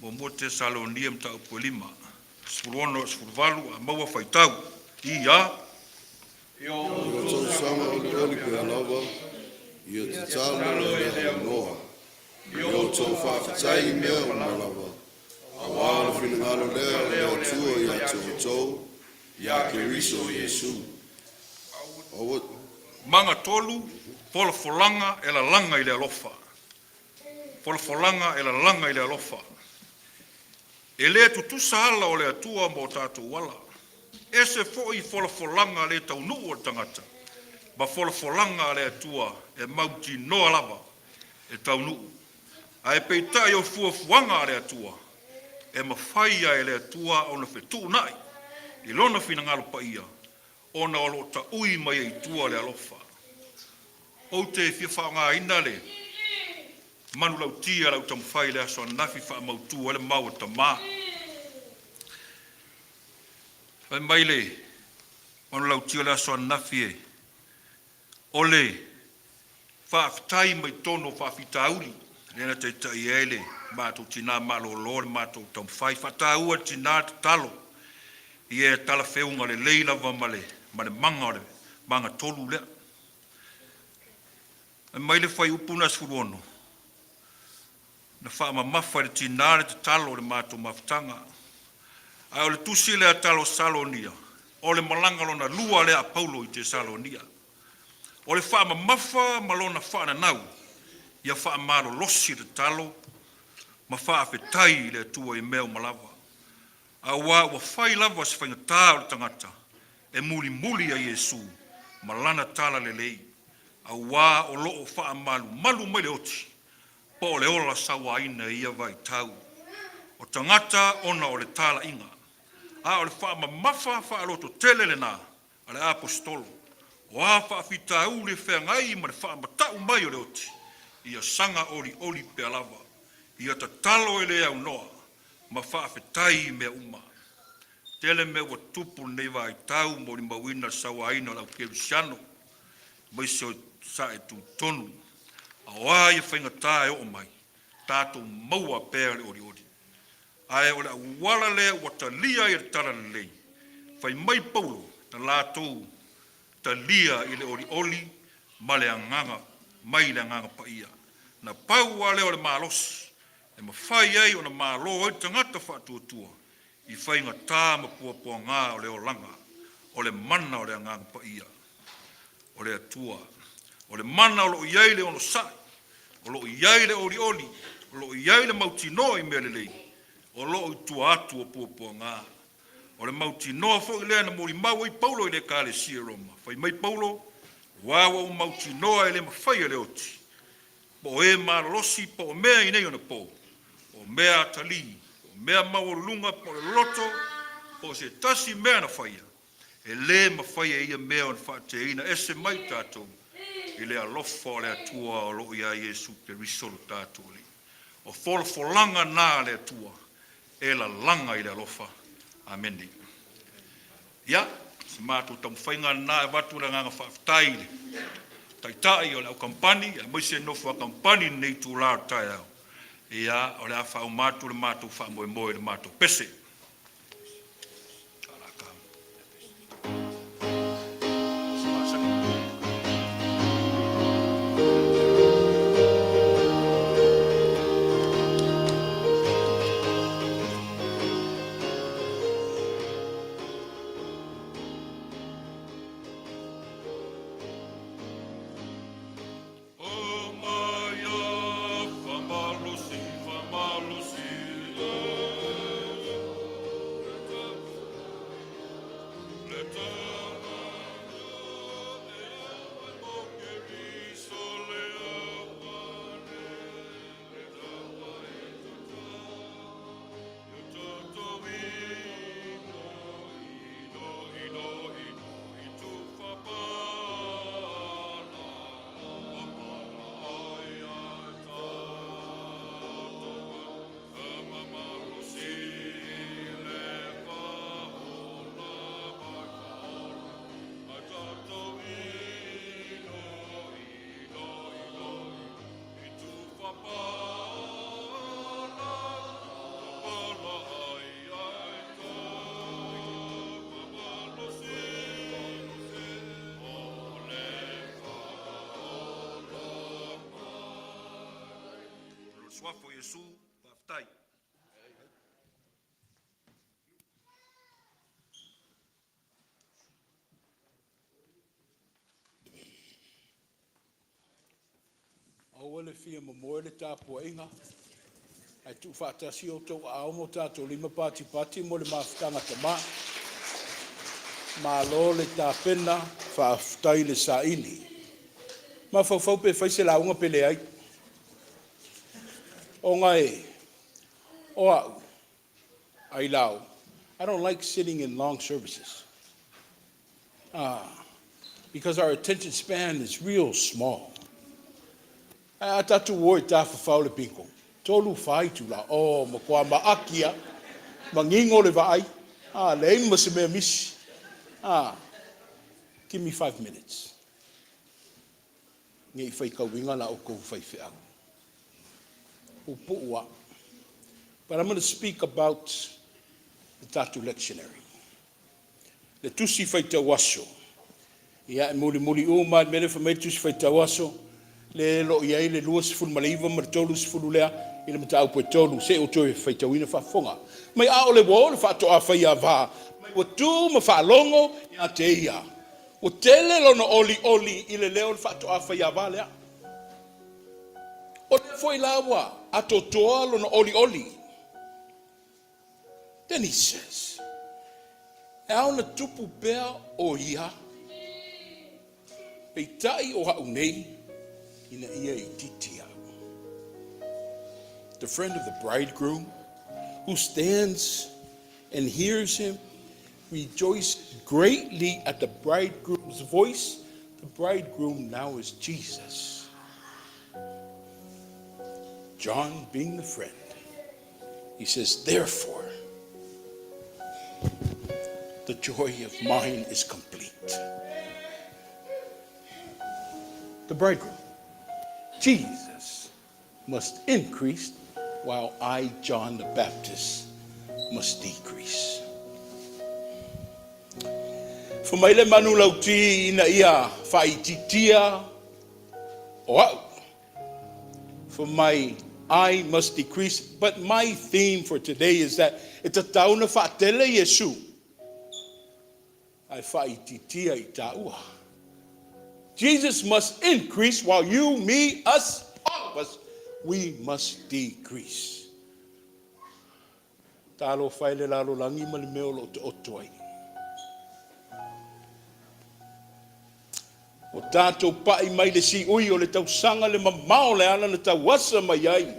Muamua Tesalonia mataupu e 5, 16 18 a maua faitau. I a. Ia outou saga olioli pea lava, ia tatalo e le aunoa. Ia outou faafetai i mea uma lava, auā le finagalo lea o le Atua ia te outou, iā Keriso Iesu. Aua Maga tolu, folafolaga e lalaga i le alofa. Folafolaga e lalaga i le alofa. E le tutusa ala o le Atua ma o tatou ala. Ese foi folafolaga le taunuu o le tagata, ma folafolaga a le Atua e mautinoa lava e taunuu. Ae peitai o fuafuaga a le Atua, e mafai lava e le Atua ona fetuunai i lona finagalo paia, ona o lo o taui mai ai i tua le alofa. Ou te fia faaaogaina le manulauti a lau taumafai i le aso ananafi faamautu ai le mau a tamā. Fai mai le manulauti o le aso ananafi e o le faafetai mai totonu o faafitauli lea na taitai ai le matou tinā malōlō le matou taumafai. Faataua e le tinā le tatalo ia e talafeuga lelei lava ma le ma le maga o le magatolu lea. Fai mai le fuaiupu na 16, na faamamafa e le tinā le tatalo o le matou mafutaga. Ae o le tusi lea a Tesalonia, o le malaga lona lua lea a Paulo i Tesalonia. O le faamamafa ma lona faananau, ia faamalolosi le tatalo ma faafetai i le Atua i mea uma lava. Auā ua fai lava si faigata o le tagata e mulimuli ia Iesu ma lana talalelei, auā o lo o faamalumalu mai le oti po o le ola sauaina i ia vaitau o tagata ona o le talaiga, a o le faamamafa faalototele lena a le Aposetolo, o a faafitauli e feagai ma le faamata'u mai o le oti, ia saga olioli pea lava, ia tatalo e le aunoa ma faafetai i mea uma. Tele mea ua tutupu i lenei vaitau molimauina le sauaina o le aukerisiano, aemaise o sae tutonu. A o a ia faigata e oo mai, tatou maua pea le olioli. Ae o le auala lea ua talia ai e le talalelei Fai mai Paulo, na latou talia i le olioli ma le agaga mai le Agaga Paia. Na pau lava lea o le malosi e mafai ai ona malo ai le tagata faatuatua i faigata ma puapuaga o le olaga, o le mana o le Agaga Paia o le Atua. O le mana o lo o i ai le onosai, o lo o i ai le olioli, o lo o i ai le mautinoa i mea lelei, o lo o i tua atu o puapuaga. O le mautinoa foi lea na molimau ai Paulo i le ekalesia i Roma. Fai mai Paulo, aua ua ou mautinoa e le mafai e le oti, po o e malolosi, po o mea i nei ona po, po o mea atalii, po o mea maualuluga, po o le loto, po o se tasi mea na faia, e le mafai e ia mea ona faateina ese mai tatou i le alofa o le Atua o lo o ia Iesu Keriso lo tatou Alii. O folafolaga na a le Atua e lalaga i le alofa. Amene. Ia, si matou taumafaiga lena e avatu le agaga faafetai i le Taitai o le aukamupani, aemaise le nofo a kamupani i lenei itula o le taeao. Ia, o le a faauma atu le matou faamoemoe i le matou pese. Suafa o Iesu, faafetai. Aua le fia momoe le tapuaiga, ae tuufaatasi outou aao ma o tatou lima patipati mo le mafutaga Tama. Malo le tapena, faafetai le saili. Mafaufau pe fai se lauga pe leai. Ona e, o au, Ailao, I don't like sitting in long services. Because our attention span is real small. Ae a tatou o e tafafao i le pito, 3, 4 itula, o matua maaki lava, manino le vaai, a leai ma se mea misi. Give me 5 minutes. Ne i faitauina la outou faifeau. Puupuu lava. But I'm going to speak about the tatou lectionary. Le tusi faitau aso, ia e mulimuli uma lava le mea lea fai mai le tusi faitau aso, le o lo o i ai le 29 ma le 30 lea i le mataupu e 3, se i ou toe faitauina faafofoga. Mai a o le uo o le faatoa faiava, mai ua tu ma faalogo ia te ia. Ua tele lona olioli i le leo o le faatoa faiava lea. O lea foi la ua atoatoa lona olioli. Then he says, e ao ona tupu pea o ia, peitai o au nei, ina ia itiiti au. The friend of the bridegroom who stands and hears him rejoices greatly at the bridegroom's voice. The bridegroom now is Jesus. John, being the friend, he says, "Therefore, the joy of mine is complete." The bridegroom, Jesus, must increase while I, John the Baptist, must decrease. Fai mai le manulauti ina ia faaitiitia o au. Fai mai, I must decrease. But my theme for today is that e tatau ona faatele Iesu ae faaitiitia i taua. Jesus must increase while you, me, us, all of us, we must decrease. Talofa e i le lalolagi ma le mea o lo o taoto ai. Ua tatou pai mai le siui o le tausaga le mamao le ala na tauasa mai ai.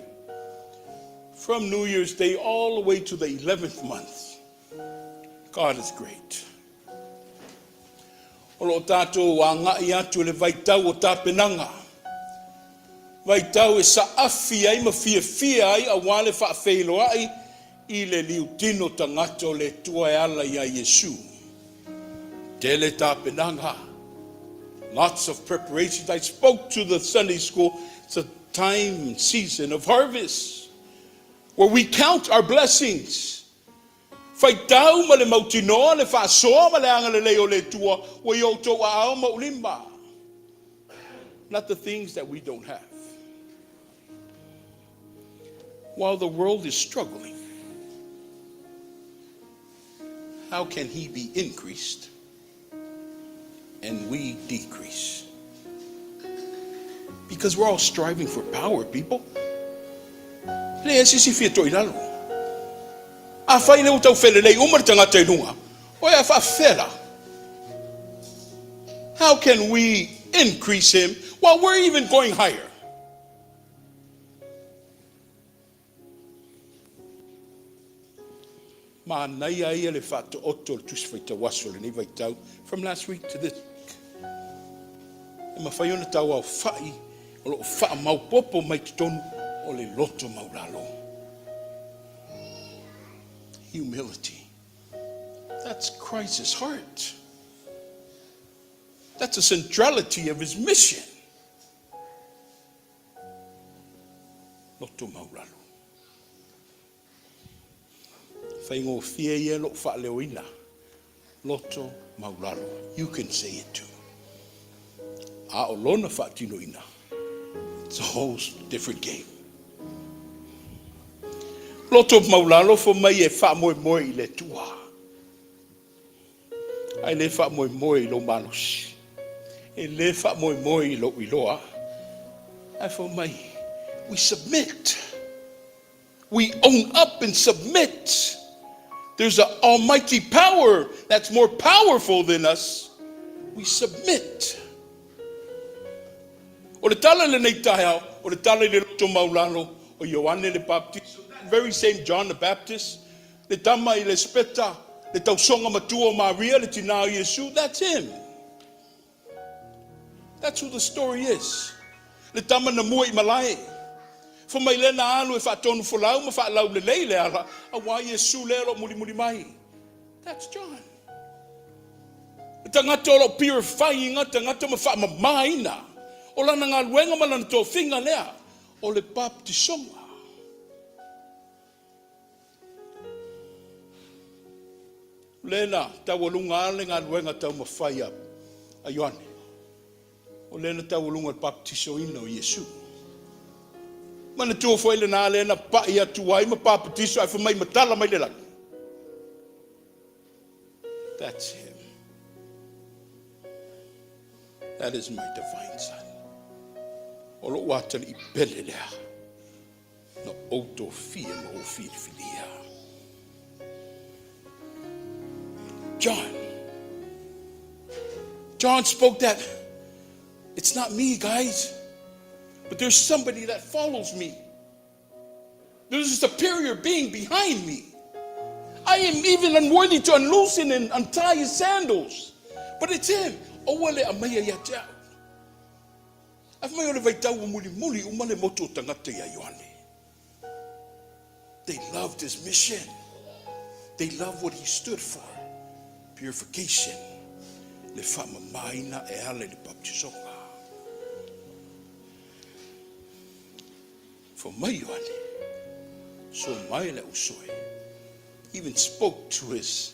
From New Year's Day all the way to the 11th month. God is great. O lo o tatou agai atu i le vaitau o tapenaga, vaitau e saafi ai ma fiafia ai aua le faafeiloai i le liutino tagata o le Atua e ala iā Iesu. Tele tapenaga. Lots of preparations. I spoke to the Sunday school. It's a time and season of harvest where we count our blessings. Faitau ma le mautinoa le faasoa ma le agalelei o le Atua ua i outou aao ma ou lima. Not the things that we don't have. While the world is struggling, how can he be increased and we decrease? Because we're all striving for power, people. Le e sisi fia toi lalo. Afai le ua tau felelei uma le tagata i luga, o e a faafefea la? How can we increase him while we're even going higher? Manaia ia le faataoto o le Tusi Faitau Aso i lenei vaitau, from last week to this week. E mafai ona tauaofa'i o lo o faamaopoopo mai totonu o le loto maualalo. Humility. That's Christ's heart. That's the centrality of his mission. Loto maualalo. Faigofie ia lou faaleoina. Loto maualalo. You can say it too. A o lona faatinoina. It's a whole different game. Loto maualalo fai mai e faamoemoe i le Atua. Ae le faamoemoe i lou malosi. E le faamoemoe i lou iloa. Ae fai mai, we submit. We own up and submit. There's an almighty power that's more powerful than us. We submit. O le tala lenei taeao, o le tala i le loto maualalo o Ioane le Baptist, that very same John the Baptist, le tama i Elisapeta, le tausoga matua o Maria, le tinā o Iesu, that's him. That's who the story is. Le tama na mua i malae. Fai mai lena alu e faatonu folau ma faalaulelei le ala, auā Iesu lea o lo o mulimuli mai. That's John. Le tagata o lo o purifying tagata ma faamamaina. O lana galuega ma lana tofiga lea o le baptisoga. Lena taualuga le galuega taumafai a Ioane. O lena taualuga le baptisoina o Iesu. Manatua foi lena lena pa'i atu ai ma baptiso ae fai mai matala mai le lagi. That's him. That is my divine son. O lou atalii pele lea. Na ou tofia ma ou filifilia. John. John spoke that it's not me, guys, but there's somebody that follows me. There's a superior being behind me. I am even unworthy to unloosen and untie his sandals. But it's him. Aua le aumaia ia te au. Ae mai o le vaitau o mulimuli uma le motu o tagata ia Ioane. They loved his mission. They loved what he stood for. Purification. Le faamamaina e ala i le baptisoga. Fai mai Ioane. So mai le usoe. He even spoke to his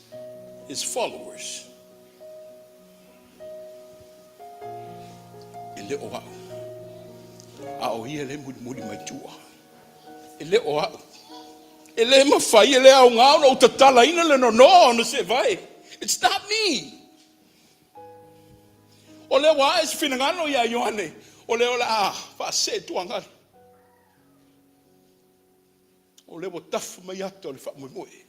followers. E le o a'u, a o ia le mulimuli mai tua. E le o a'u. E le mafai, e le aoga ona ou tatalaina le nonoa ona seevae. It's not me. O lea ua ae se finagalo ia Ioane, o lea o le a faasee tuagalu. O lea ua tafa mai ata o le faamoemoe.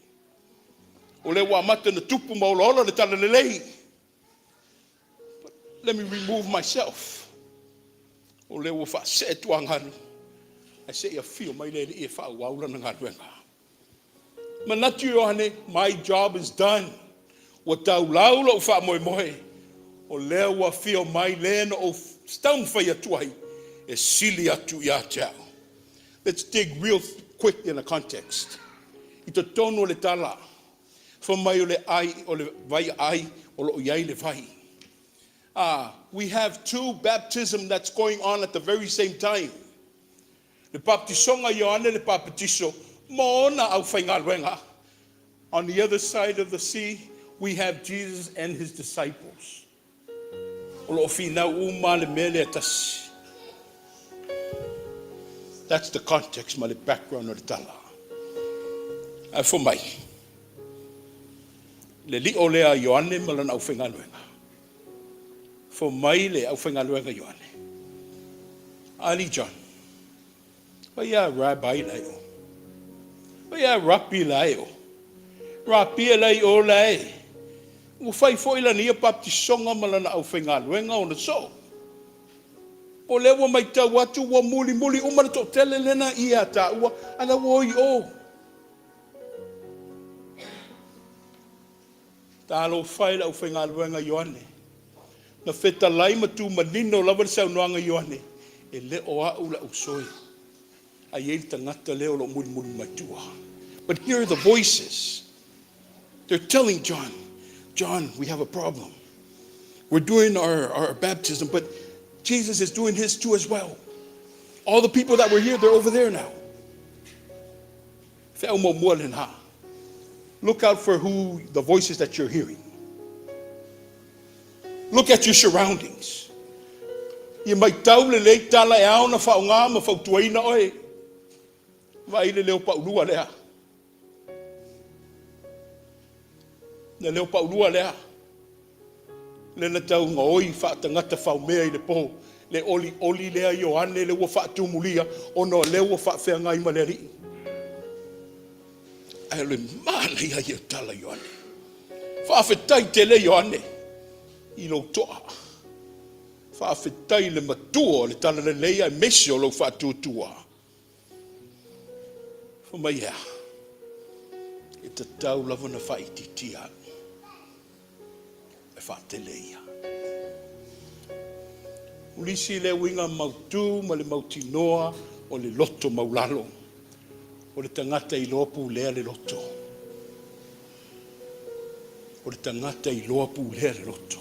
O lea ua amata ona tupu ma olaola le talalelei. But let me remove myself. O lea ua faasee tuagalu, ae se i afio mai le Alii e faaauau lana galuega. Manatu Ioane, my job is done. Ua taulau lou faamoemoe. O lea ua afio mai le na ou taumafai atu ai, e sili atu ia te au. Let's dig real quick in the context. I totonu o le tala, fai mai o le ai, o le vai ai, o lo o i ai le vai. We have two baptism that's going on at the very same time. Le baptisoga Ioane le papatiso ma ona aufaigaluega. On the other side of the sea, we have Jesus and his disciples. O lo o finau uma le mea lea tasi. That's the context ma le background o le tala. Ae fai mai, le lio lea a Ioane ma lana aufaigaluega. Fai mai le aufaigaluega Ioane. Ali John. Vai a rabbi lai o. Vai a rapi lai o. Rapia lai o lai. Ua fai foi lana ia baptisoga ma lana aufaigaluega ona soo. O lea ua maitau atu ua mulimuli uma le toatele lena ia taua, a la ua oi o. Talofa e le aufaigaluega Ioane. Na fetalai ma tumanino lava le saunoaga Ioane, e le o a'u la usoi. A i ai le tagata lea o lo o mulimuli mai tua. But here are the voices. They're telling John, "John, we have a problem. We're doing our baptism, but Jesus is doing his too as well. All the people that were here, they're over there now." Feau muamua lena. Look out for who the voices that you're hearing. Look at your surroundings. Ia maitau lelei tala e ao na faaaoga ma fautuaina oe. Vaai le leo paulua lea. Le leo paulua lea. Le na tau gaoi faatagata faumea i le po. Le oli oli lea Ioane le ua faatumulia ona o lea ua faafeagai ma le Alii. Ae o le manaia ia tala Ioane. Faafetai tele Ioane i lou toa. Faafetai le matua o le talalelei aemaise o lou faatuatua. Fai mai ea, e tatau lava na faaitiitia au, e faatele ia. O lisi le uiga mautu ma le mautinoa o le loto maulalo. O le tagata iloa pulea le loto. O le tagata iloa pulea le loto.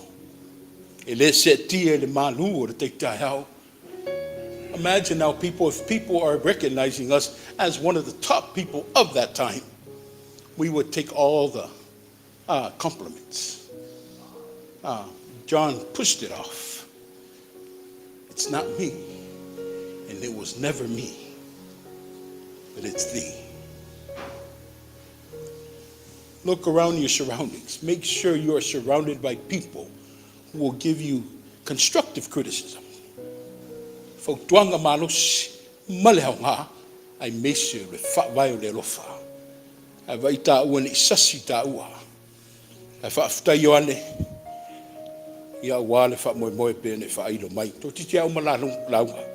E le seetia i le malu o le tai taeao. Imagine now, people, if people are recognizing us as one of the top people of that time, we would take all the compliments. John pushed it off. It's not me, and it was never me, but it's thee. Look around your surroundings. Make sure you are surrounded by people who will give you constructive criticism. Fautuaga malosi ma le aoga aemaise o le faavae o le alofa. Ae vaai taua ne i sasi taua. Ae faafetai Ioane, ia aua le faamoemoe pe ne i faailo mai. Toeitiiti lava uma lauga.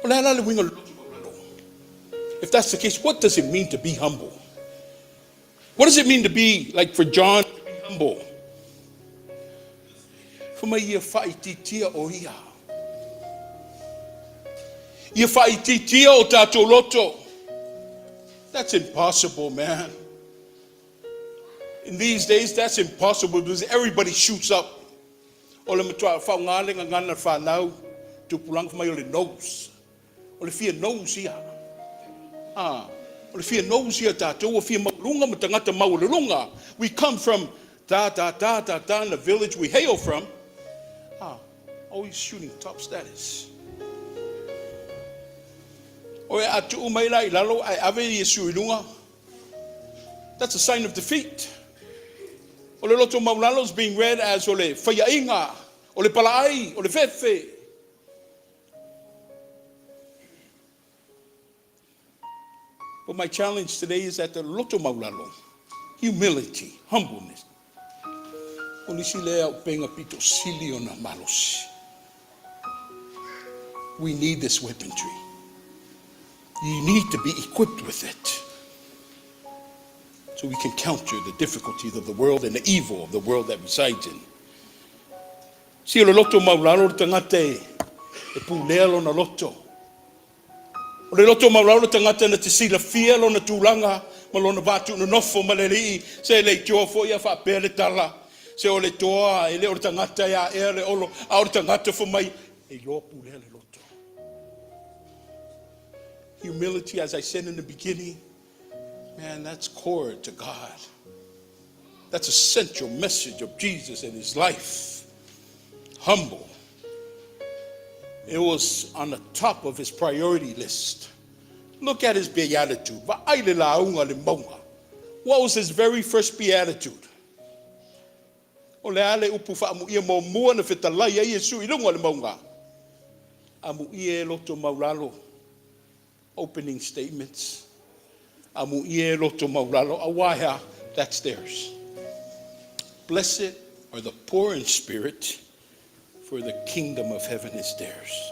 O le a la le uiga o le loto maualalo? If that's the case, what does it mean to be humble? What does it mean to be, like for John to be humble? Fai mai ia faaitiitia o ia. Ia faaitiitia o tatou loto. That's impossible, man. In these days, that's impossible because everybody shoots up. O le matua faaaoga le gagana fanau, tupulaga fai mai o le nose. O le fia nose ia. Ah, o le fia nose ia tatou, o fia maulunga ma tagata maualuluga. We come from da da da da da in the village we hail from. Ah, Always shooting top status. O e a tuu mai la i lalo ae ave Iesu i luga. That's a sign of defeat. O le loto maulalo is being read as o le faiaiga, o le palaai, o le fefe. But my challenge today is that the loto maulalo, humility, humbleness, o nisi lea auupega pito sili ona malosi. We need this weaponry. You need to be equipped with it so we can counter the difficulties of the world and the evil of the world that resides in. Si o le loto maulalo le tagata e pulea lona loto. O le loto maulalo le tagata na te silafia lona tulaga ma lona vatu'unonofo ma le Alii se le itoa foi a faapea le tala. Se o le toa e le o le tagata e a'ea le olo, a o le tagata fai mai e iloa pulea le loto. Humility, as I said in the beginning, man, that's core to God. That's a central message of Jesus and his life. Humble. It was on the top of his priority list. Look at his beatitude. Va'ai le lauga le mauga. What was his very first beatitude? O le a le upu faamuia muamua na fetalai ai Iesu i luga o le mauga? Amuia e loto maulalo. Opening statements. Amuia e loto maulalo. Auā, that's theirs. Blessed are the poor in spirit, for the kingdom of heaven is theirs.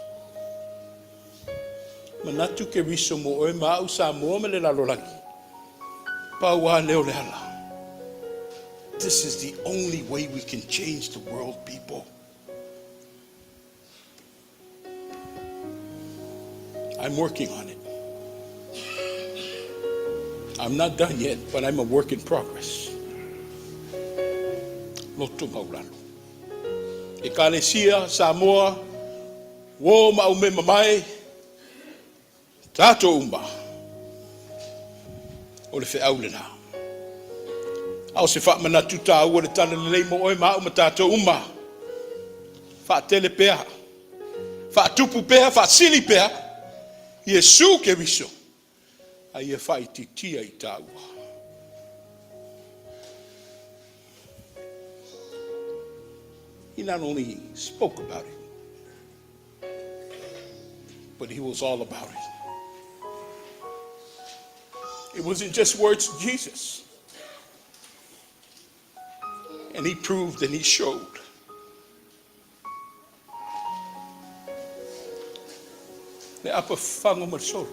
Manatu Keriso mo oe ma au Samoa ma le lalolagi. Pau lava lea o le ala. This is the only way we can change the world, people. I'm working on it. I'm not done yet, but I'm a work in progress. Loto maulalo. Ekalesia, Samoa, uō ma aumema mae, tatou uma, o le feau lenā. A o se faamanatu taua le tala lelei mo oe ma au ma tatou uma. Faatele pea, faatupu pea, faasili pea, Iesu Keriso, a ia faaitiitia i taua. He not only spoke about it, but he was all about it. It wasn't just words to Jesus. And he proved and he showed. Le apa fago ma le solo.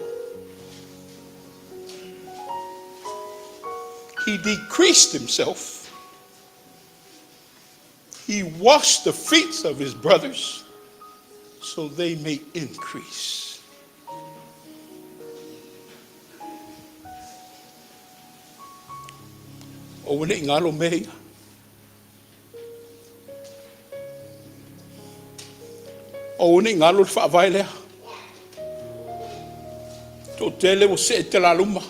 He decreased himself. He washed the feet of his brothers so they may increase. O ua nei galo mea ia. O ua nei galo le faavae lea. Toatele ua see talaluma.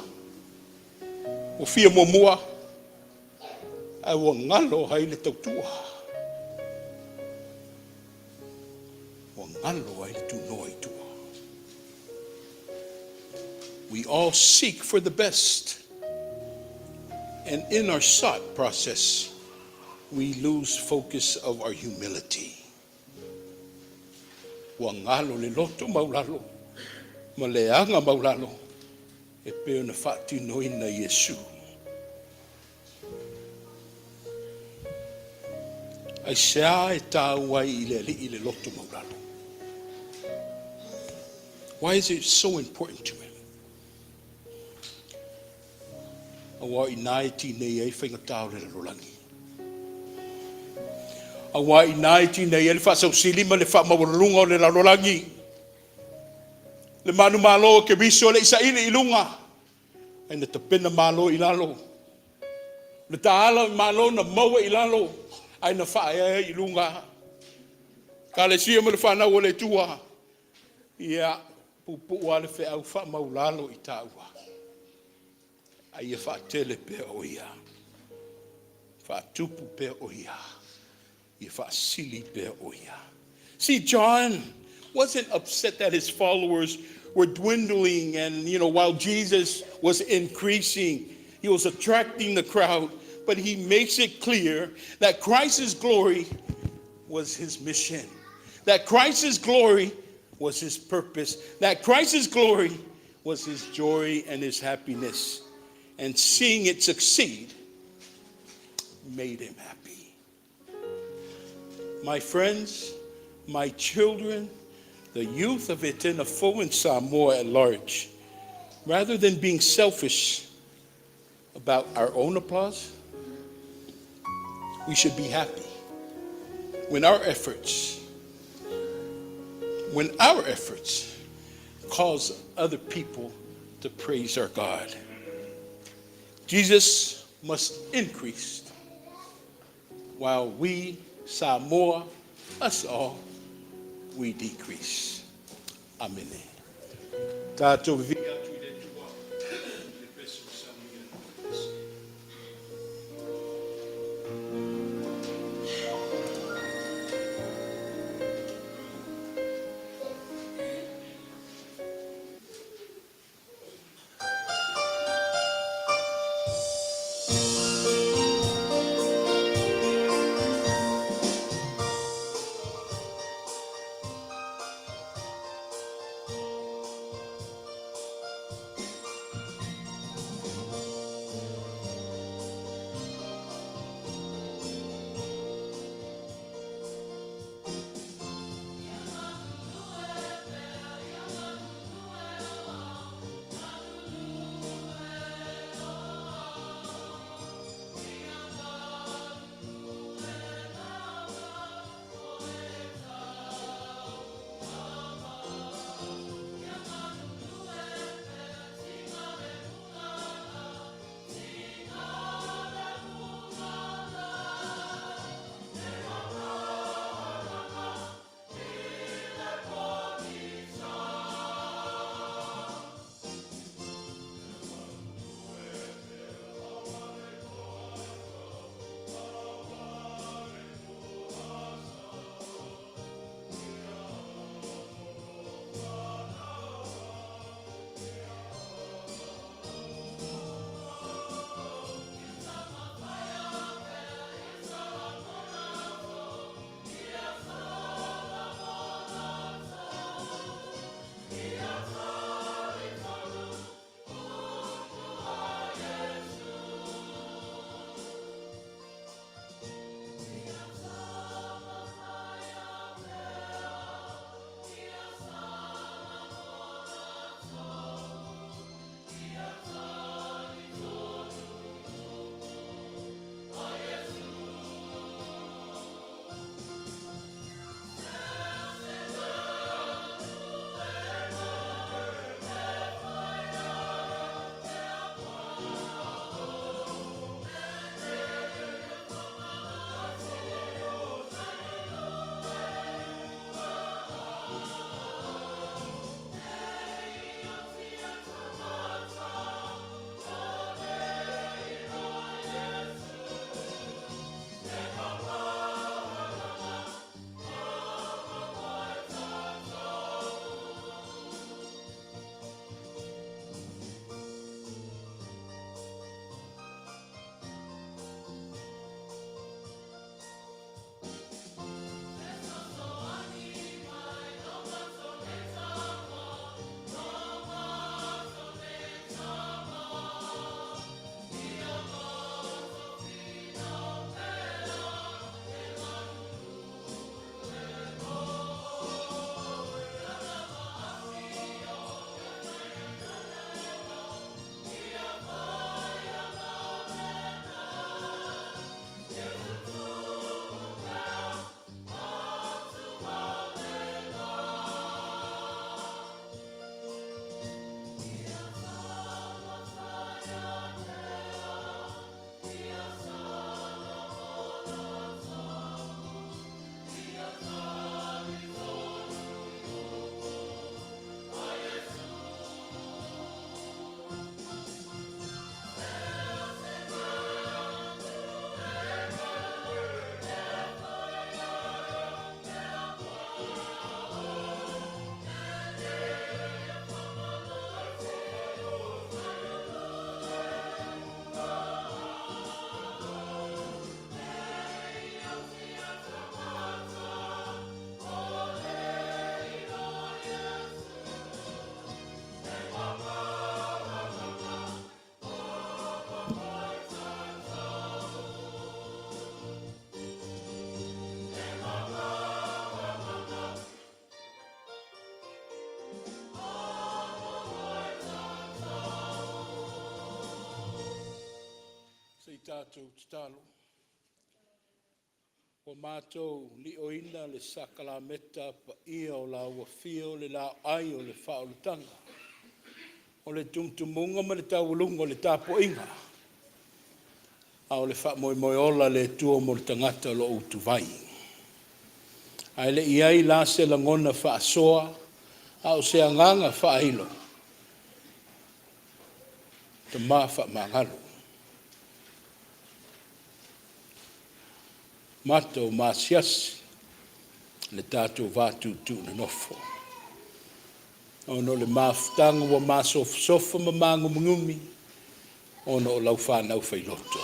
Ua fia muamua. Ae ua galo ai le tautua. Ua galo ai le tunoa i tua. We all seek for the best. And in our sought process, we lose focus of our humility. Ua galo le loto maulalo, ma le aga maulalo, e pei ona faatinoina Iesu. Aisea e taua ai i le Alii le loto maulalo? Why is it so important to him? Auā i inā e tinei ai faigata o le lalolagi. Auā i inā e tinei ai le faasausili ma le faamaualuluga o le lalolagi. Le manumalo o Keriso e le i saili i luga, ae na tapena malo i lalo. Le taala o malo na maua i lalo, ae na faaeaea i luga. Ekalesia ma le fanau o le Atua, ia puupuu lava le feau faamaulalo i taua. A ia faatele pea o ia, faatupu pea o ia, ia faasili pea o ia. See, John wasn't upset that his followers were dwindling and, while Jesus was increasing, he was attracting the crowd, but he makes it clear that Christ's glory was his mission, that Christ's glory was his purpose, that Christ's glory was his joy and his happiness. And seeing it succeed made him happy. My friends, my children, the youth of Etienne and Samoa at large, rather than being selfish about our own applause, we should be happy when our efforts, when our efforts cause other people to praise our God. Jesus must increase while we, Samoa, us all, we decrease. Amen. Tātou vi atu i le Atua, i le pesi o saunia na pesi. Tatou tatalo. Ua matou li'oina le sakalameta paia o lau Afio, le laoai o le faaolataga, o le tumutumuga ma le taualuga o le tapuaiga, a o le faamoemoe ola le Atua mo le tagata o lo o utuvai. Ae le i i ai la se lagona faasoa a o se agaga faailo, tama faamagalo. Mata o maasiasi le tatou va tuutuu nonofo, ona o le mafutaga ua masofasofa ma magumigiumi ona o lau fanau failoto.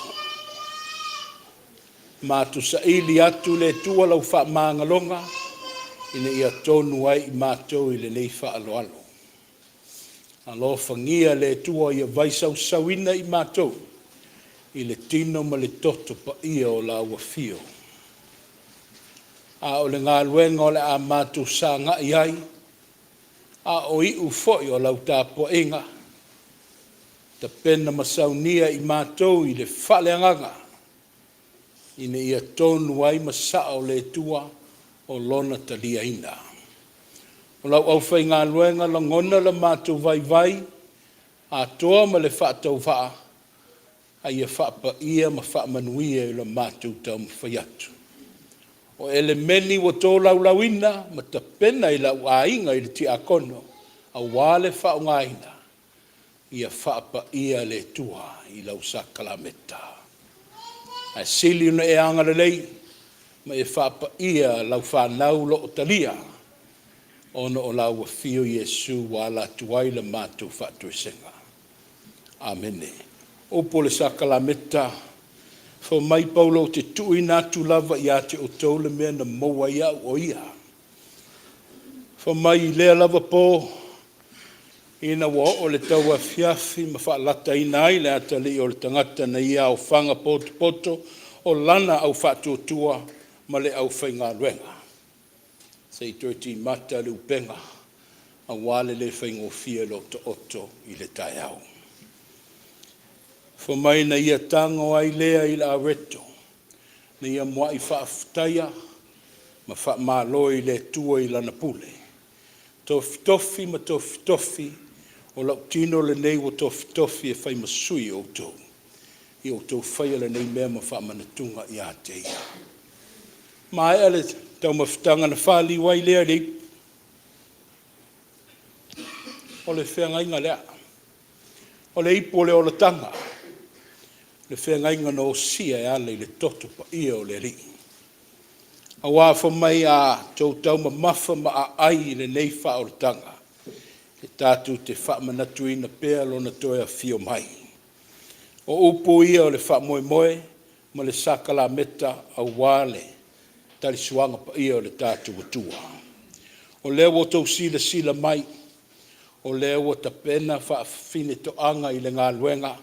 Matou saili atu le Atua lau faamagaloga ina ia tonu ai i matou i lenei faaaloalo. Alofagia le Atua ia vaisausauna i matou i le tino ma le toto paia o lau afio. A o le galuega o le a matou sagai ai, a o iu foi o lau tapuaiga, tapena ma saunia i matou i le faaleagaga ina ia tonu ai ma sao le Atua o Lona taliaina. O lau aufaigaluega lagona la matou vaivai atoa ma le faatauvaa a ia faapaia ma faamanuia i lo matou taumafai atu. O elemeni ua tolaulauina ma tapena i lau aiga i le tiakono aua le faaaogaina, ia faapaia le Atua i lau sakalameta. Ae sili ona e agalelei ma e faapaia lau fanau o lo o talia ona o lau afio Iesu ua ala atu ai la matou faatoesega. Amene. Upu o le sakalameta, fai mai Paulo ou te tuuina atu lava ia te outou le mea na maua ai au o ia. Fai mai i lea lava po ina ua oo le tauafiafi ma faalataina ai le atalii o le tagata na ia aofaga potopoto o lana aufaatuatua ma le aufaigaluega se i toe timata le upega aua le le faigofie le otooto i le taeao. Fai mai na ia tago ai lea i le aweto, na ia muai faafetaia ma faamalo i le Atua i lana pule, tofitofi ma tofitofi o lou tino lenei ua tofitofi e fai ma sui o outou. Ia outou faia lenei mea ma faamanatuga ia te ia. Maea le taumafataga na faliu ai lea i le ipu, o le feagaiga lea, o le ipu o le olataga, le feagaiga na osia e ala i le toto paia o le Alii. Aua fai mai a outou taumamafa ma aai i lenei faaolataga, e tatou te faamanatuina pea Lona toe afio mai. O upu ia o le faamoemoe ma le sakalameta aua le talisuaga paia o le tatou Atua. O lea ua outou silasila mai, o lea ua tapena faafafinetoaga i le galuega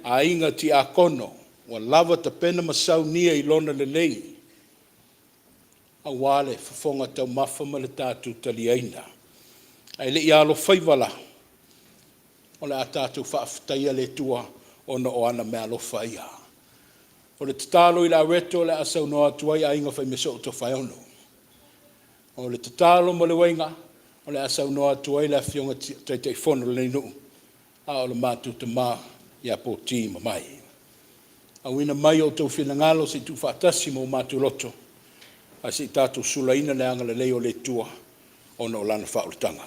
a aiga tiakono ua lava tapena ma saunia i lona lelei aua le fofoga taumafa ma le tatou taliaina. Ae le i alofaiva la, o le a tatou faafetaia le Atua ona o ana meaalofa ia. O le tatalo i le aweto o le a saunoa atu ai aiga Faimesoo Tofaeono. O le tatalo ma le uaiga o le a saunoa atu ai le Afioga Taitaifono o lenei nuu, a o le matou tama ia Poti Mamae. Auina mai outou finagalo se i tuufaatasi ma o matou loto ae se i tatou sulaina le agalelei o le Atua ona o lana faaolataga.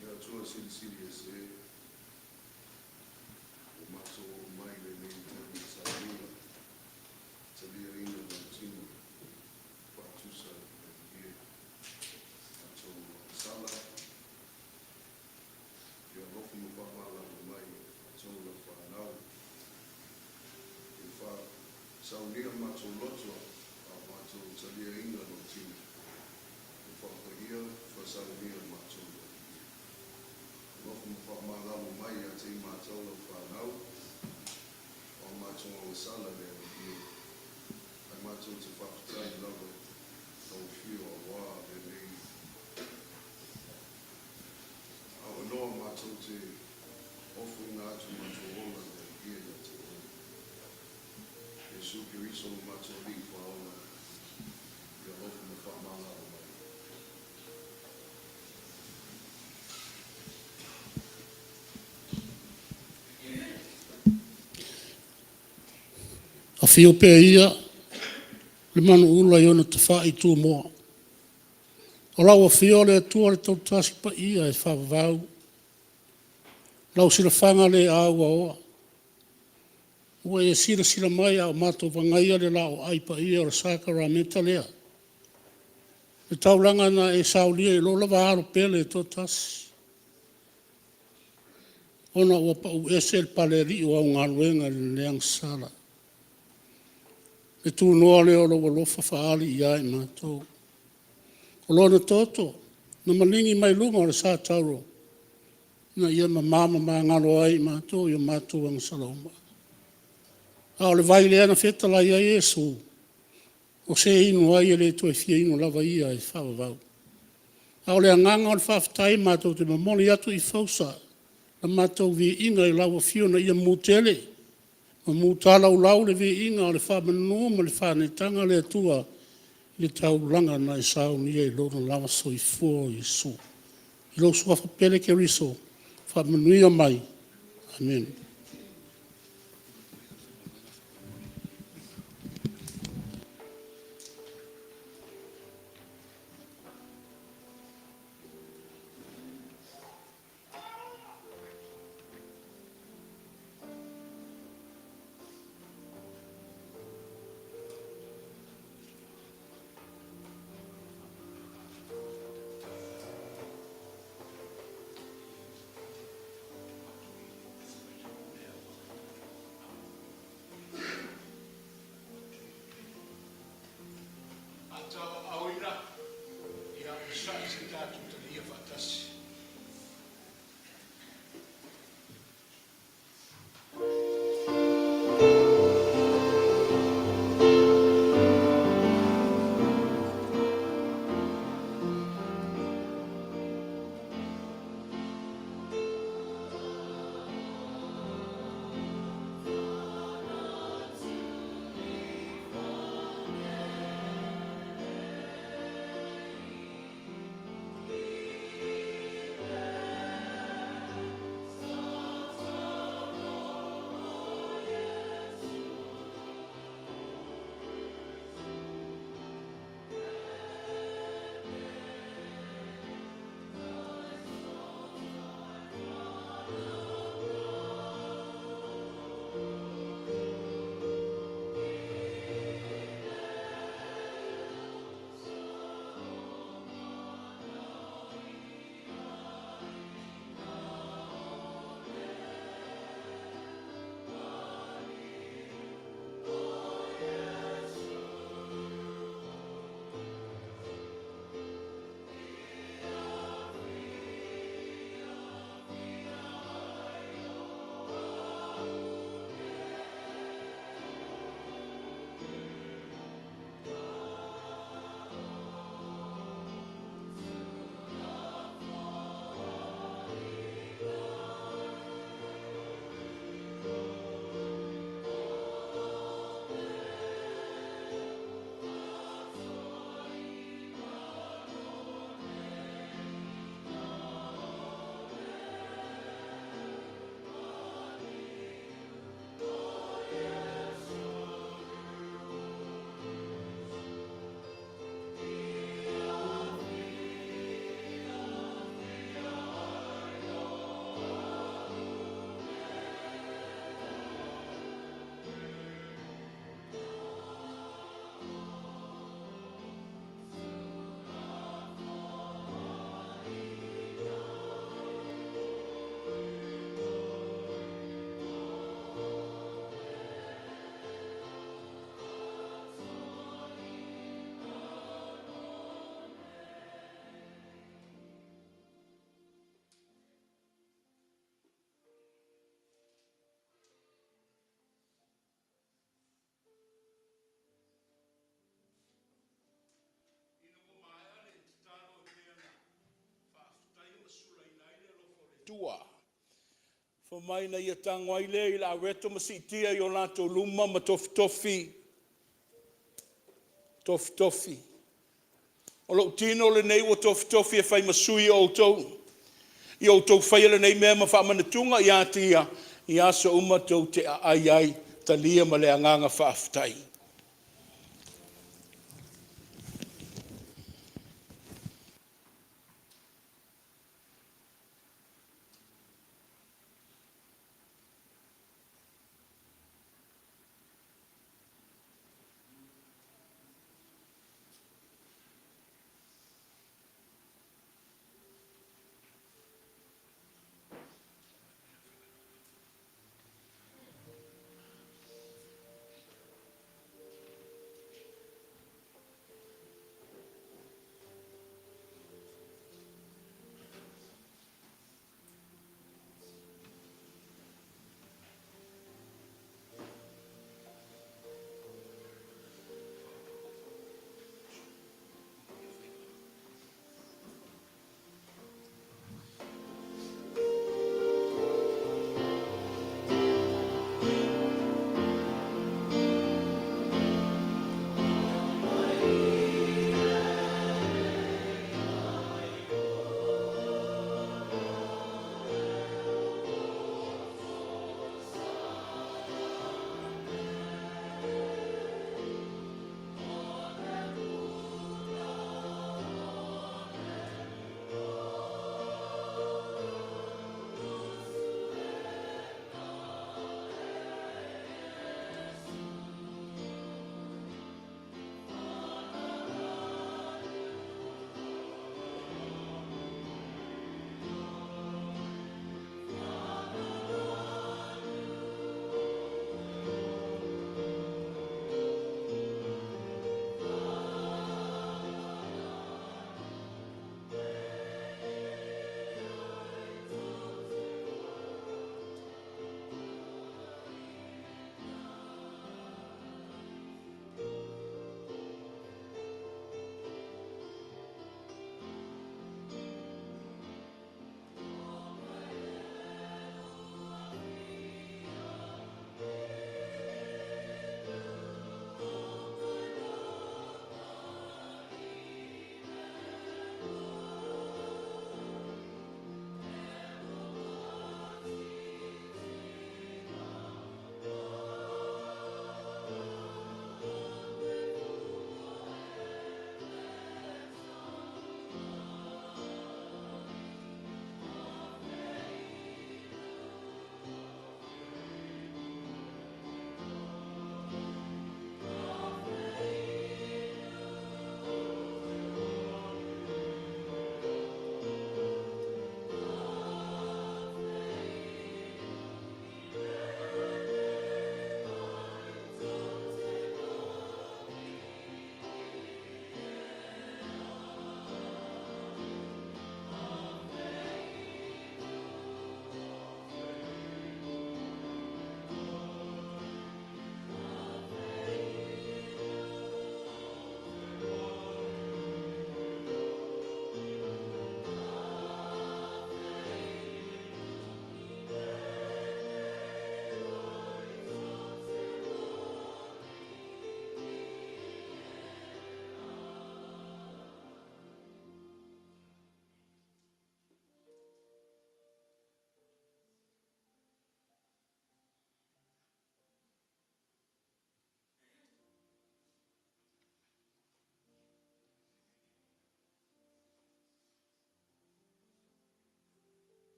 Le Atua Silisili Ese, ua matou oo mai i lenei taimi saunia e taliaina Lou tino faatusa i le Alii e. Matou agasala, ia alofa ma faamagalo mai i matou Lau fanau. Ia faasaunia matou loto a o matou taliaina Lou tino. Ia faapaia ma faasaunia matou le Alii e. Alofa ma faamagalo mai ia te i matou Lau fanau, o a matou agasala le Alii e, ae matou te faafetai lava i Lau afio aua lenei Keriso lo matou Alii Faaola, i alofa ma faamagalo mai. Afio pea ia le manuula i ona tafai i Tumua. O lau afio le Atua le Tautasi Paia e faavavau, lau silafaga le auaoa, ua e silasila mai a o matou vagaia le laoai paia o le sakaramenta lea, le taulaga na e saulia i lou lava Alo pele e toatasi, ona ua pau ese le palealii o au galuega i le leagasala. Le tunoa lea o lou alofa faaali ia i matou. O Lona toto na maligi mai luga o le sa tauro, ina ia mama ma magalo ai i matou i a matou agasala uma. A o le vai lea na fetalai ai Iesu, o se e inu ai e le toe fia inu lava ia e faavavau. A o le agaga o le faafetai matou te momoli atu i Fausa le matou viiga i lau afio ina ia mu tele ma mu talaulau le viiga o le faamanu ma le faaneetaga a le Atua i le taulaga na e saunia ai Lona lava soifua o Iesu. I lou Suafa pele Keriso, faamanuia mai. Amene. Tauaauina, ia onosai se i tatou talia faatasi. Ina ua maea le tatalo e pei ona faafetaia ma sulaina ai le alofa o le Atua, fai mai na ia tago ai lea i le aweto ma siitia i o latou luma ma tofitofi. Tofitofi. O lou tino lenei ua tofitofi e fai ma sui o outou. Ia outou faia lenei mea ma faamanatuga ia te ia i aso uma tou te aai ai, talia ma le agaga faafetai.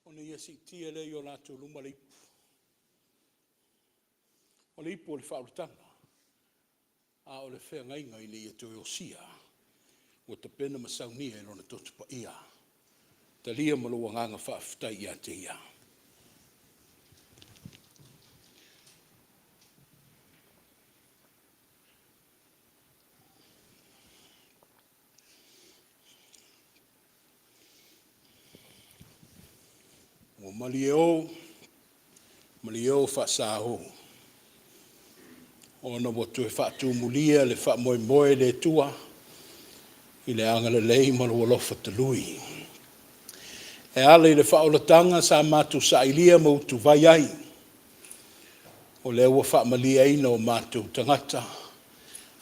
Ona ia siitia lea i o latou luma le ipu, o le ipu o le faaolataga, a o le feagaiga ina ia toe osia, ua tapena ma saunia e Lona Toto Paia. Talia ma lou agaga faafetai ia te Ia. Ua malie o, malie o faasaa o, ona ua toe faatumulia le faamoemoe i le Atua i le agalelei ma lou alofa taui. E ala i le faaolataga sa matou sailia ma utuvai ai, o lea ua faamalieina o matou tagata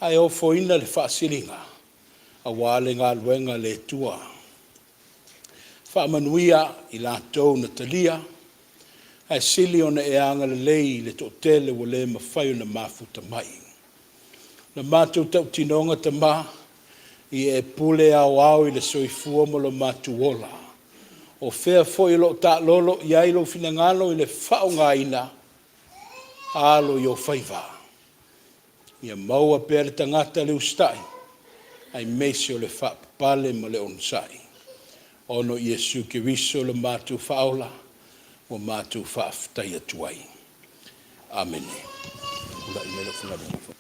ae ofoina le faasiliga aua le galuega a le Atua. Faamanuia i latou na talia, ae sili ona e agalelei i le toatele ua le mafai ona mafuta mai. O le matou tautinoga Tama, ia e pule aoao i le soifua ma lo matou ola. O fea foi o lo o taalolo i ai lou finagalo i le faaaogaina, alo i ou faiva. Ia maua pea e le tagata le usitai aemaise o le faapapale ma le onosai. Ona o Iesu Keriso lo matou Faaola ua matou faafetai atu ai. Amene. Tulai mai lau Afioga i le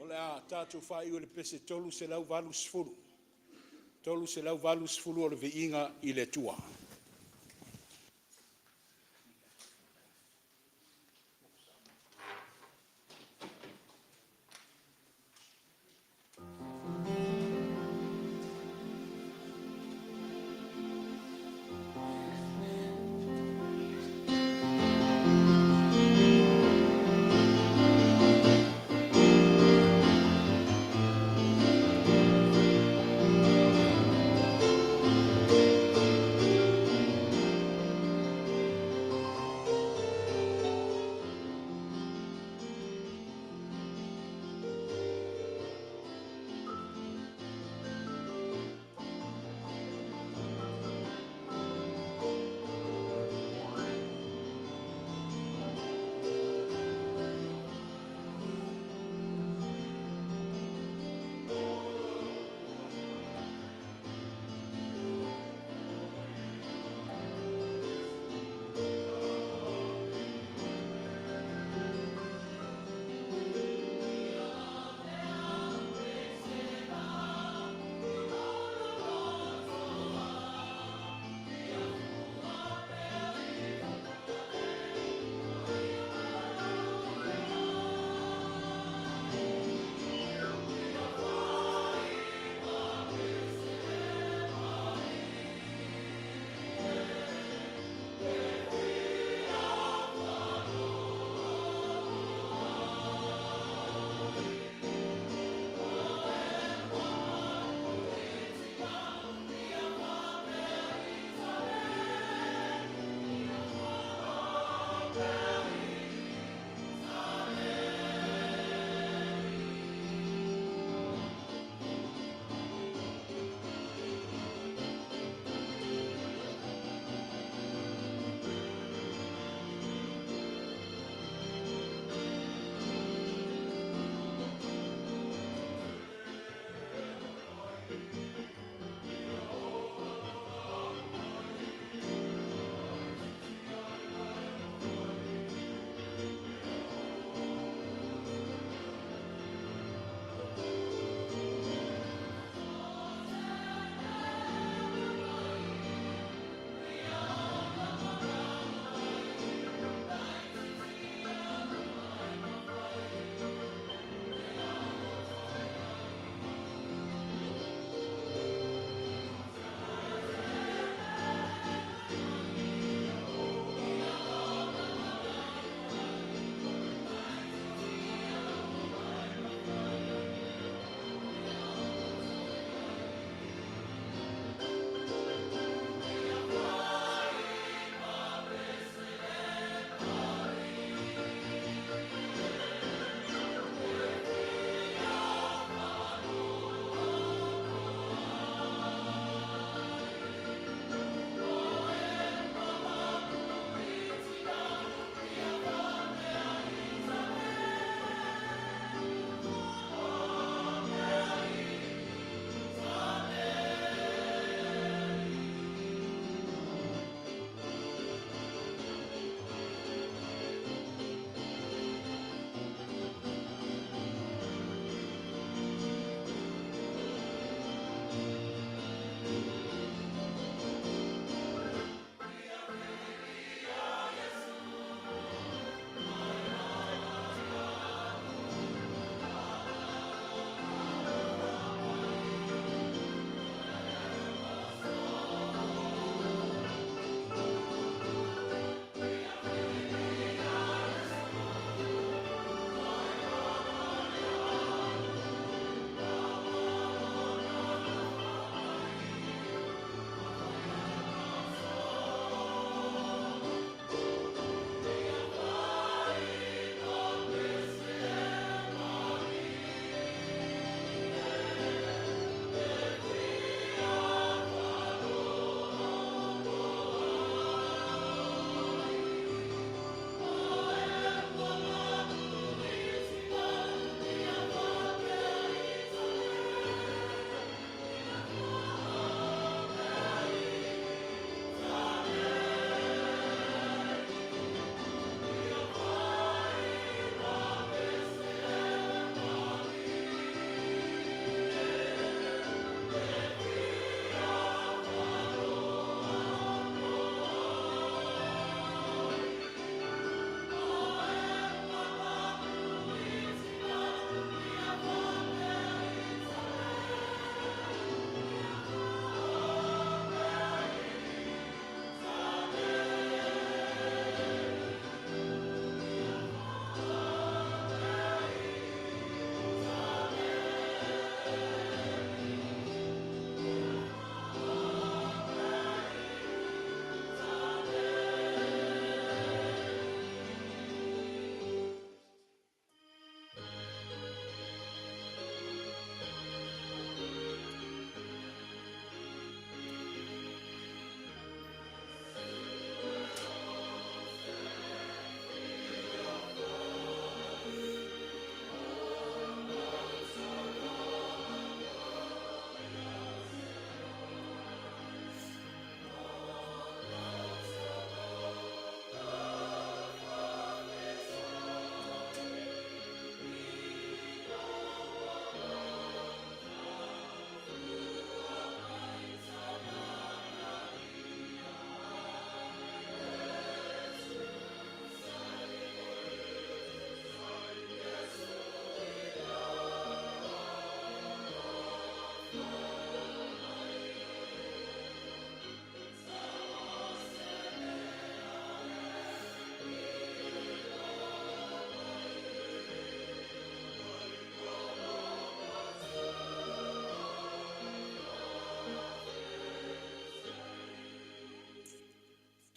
O le a tatou faaiu i le pese 380, 380 o le Viiga i le Atua.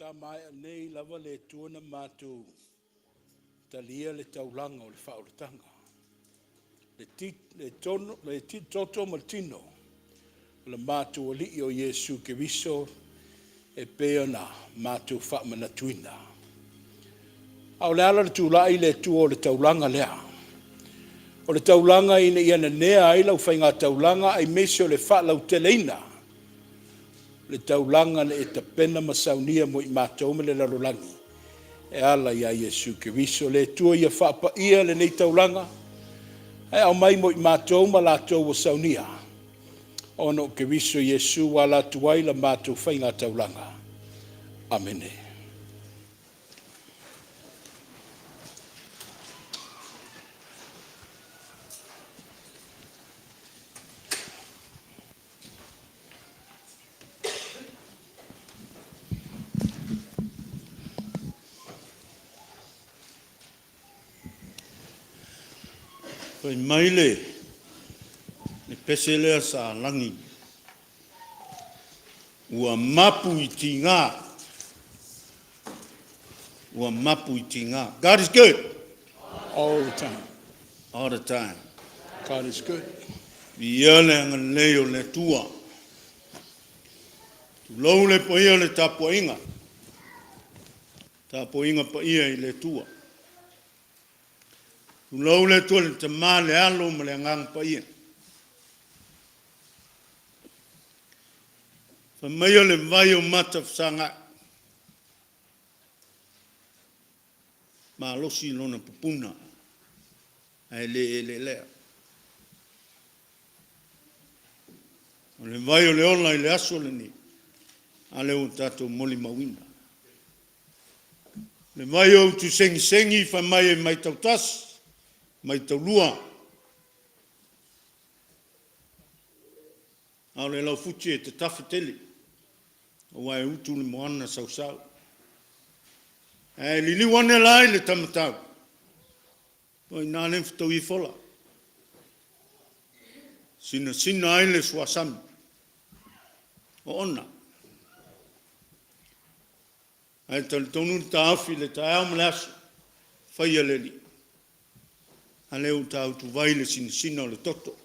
Faatoa maea nei lava le Atua na matou talia le taulaga o le faaolataga, le, ti, le, tono, le ti, toto ma le tino o le matou Alii o Iesu Keriso e pei ona matou faamanatuina. A o le ala o le tulai le Atua o le taulaga lea, o le taulaga ina ia nanea ai lau faigataulaga aemaise o le faalauteleina le taulaga na e tapena ma saunia mo i matou ma le lalolagi e ala iā Iesu Keriso. Le Atua ia faapaia lenei taulaga ae aumai mo i matou ma latou ua saunia ona o Keriso Iesu ua ala atu ai la matou faigataulaga. Amene. Fai mai le pese lea sa lagi, ua mapu i tiga, ua mapu i tiga. God is good. All the time. All the time. God is good. Viia le agalelei o le Atua. Tulou le paia o le tapuaiga. Tapuaiga paia i le Atua. Tulou le Atua le Tama, le Alo ma le Agaga Paia. Fai mai o le vai o Matafesagai, malosi lona pupuna ae le eleelea. O le vai o le ola i le aso lenei, a lea ua tatou molimauina. Le vai o Utusegisegi fai mai e matau tasi, matau lua, a o le laufuti e tatafe tele, aua e utu i le moana sausau. Ae liliu ane la i le taumatau, o i ina lea na fetaui ai fola, sinasina ai le suasami o ona. Ae talitonu le taofi i le taeao ma le aso, faia le Alii. A lea ua ta utuvai le sinasina o le toto.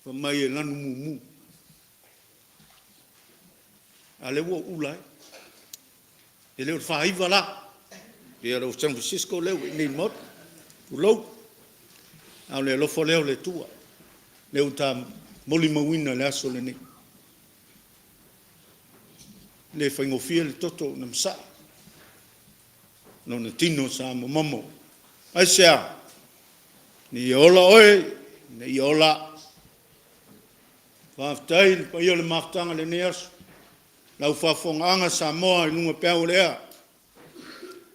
Fai mai e lanu mumu. A lea ua ou ula ai. E le o le faiva la. Ia o San Francisco lea ua i inei i le Maota. Tulou. A o le alofa lea o le Atua, lea ua ta molimauina i le aso lenei. E le faigofie le toto na masaa, lona tino sa momomo. Aisea? Ina ia ola oe, ina ia ola au. Faafetai i le paia o le mafutaga i lenei aso, lau faafofogaaga Samoa i luga o peau o le ea,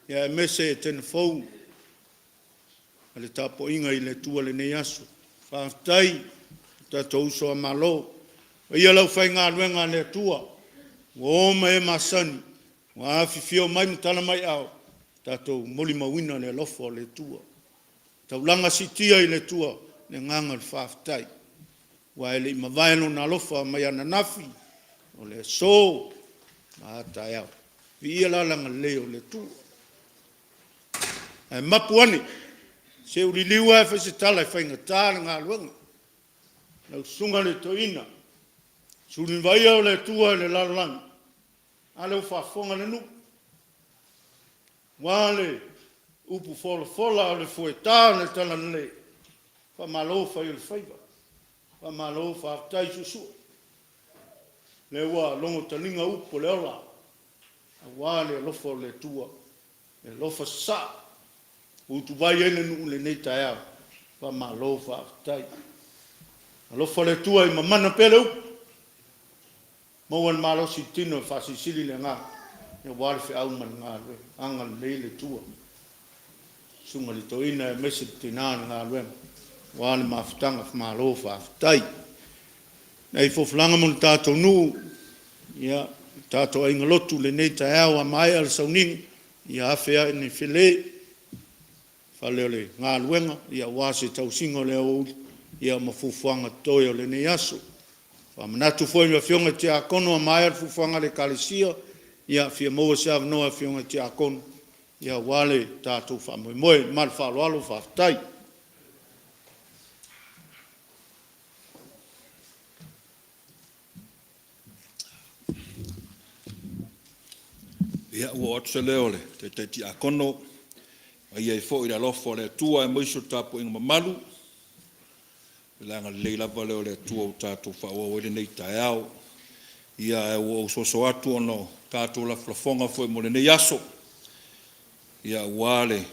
aemaise Etena Fou ma le tapuaiga i le Atua i lenei aso. Faafetai i o tatou uso a Malo, paia le aufaigaluega a le Atua ua o ma e masani ua afifio mai ma tala mai aao, tatou molimauina le alofa o le Atua. Taulaga siitia i le Atua le agaga o le faafetai, aua e le i mavae Lona alofa mai ananafi, o le aso, a taeao. Viia la le agalelei o le Atua. Ae mapu ane, se ua liliu lava e fai se tala e faigata le galuega. Lau Susuga i le Toeaina, Suli Vaaia o le Atua i le lalolagi, a lea ua faafofoga le nuu, aua le upu folafola o le foeta o le talalelei, faamalo fai o le faiva, faamalo faafetai suesue. Lea ua logo taliga upu o le ola aua le alofa o le Atua, le alofa sasaa ua utuvai ai le nuu i lenei taeao, faamalo faafetai. Alofa le Atua ia mamana pea le upu, maua le malosi i le tino e faasilisili le agaga aua le feau ma le galuega. Agalelei le Atua i le Susuga i le Toeaina aemaise le tina o le galuega aua le mafutaga, malo faafetai. Nai folafolaga mo le tatou nuu, ia, le tatou aiga lotu i lenei taeao, a maea le sauniga, ia afe ane i fale, fale o le galuega, aua se tausiga o le aoauli ma fuafuaga totoe o lenei aso. Faamanatu foi i afioga i Tiakono a maea le fuafuaga a le Ekalesia, ia fia maua se avanoa e afioga i Tiakono aua le tatou faamoemoe. Ma le faaaloalo faafetai. Ia, ua oo atu se leo o le taitai tiakono, paia ai foi i le alofa o le Atua aemaise o le tapuaiga mamalu, o le agalelei lava lea o le Atua ua tatou faaauau ai lenei taeao. Ia, ae ua ou soso atu ona o tatou lafolafoga foi mo lenei aso, aua le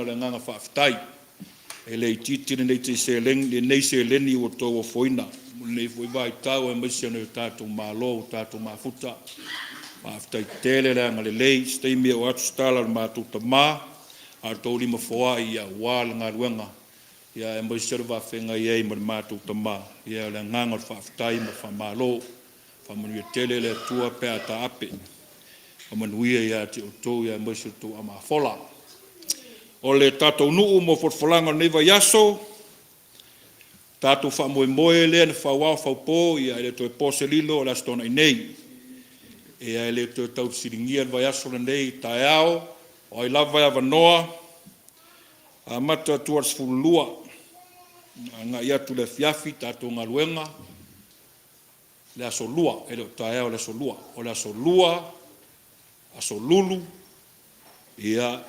o le agaga faafetai. E le itiiti lenei seleni ua outou ofoina mo lenei foi vaitau aemaise o nai o tatou malo ua tatou mafuta. Faafetai tele le agalelei. I se taimi e oo atu se tala a le matou tama, a o le tou lima foai aua le galuega, aemaise o le vaafeagai ai ma le matou tama. Ia, o le agaga o le faafetai ma le faamalo. Faamanuia tele le Atua pe a taape. Faamanuia ia te outou aemaise o le tou aumafola. O le tatou nuu mo folafolaga o lenei vaiaso, tatou faamoemoe lea na fauao faupo, ia e le toe po se lilo o le Aso Toonai nei. Ia e le toe tau fesiligia le vaiaso lenei taeao, o ai lava e avanoa, amata atu i le 12:00 agai atu i le afiafi tatou galuega le Aso Lua, e le o taeao i le Aso Lua. O le Aso Lua, Aso Lulu, ia,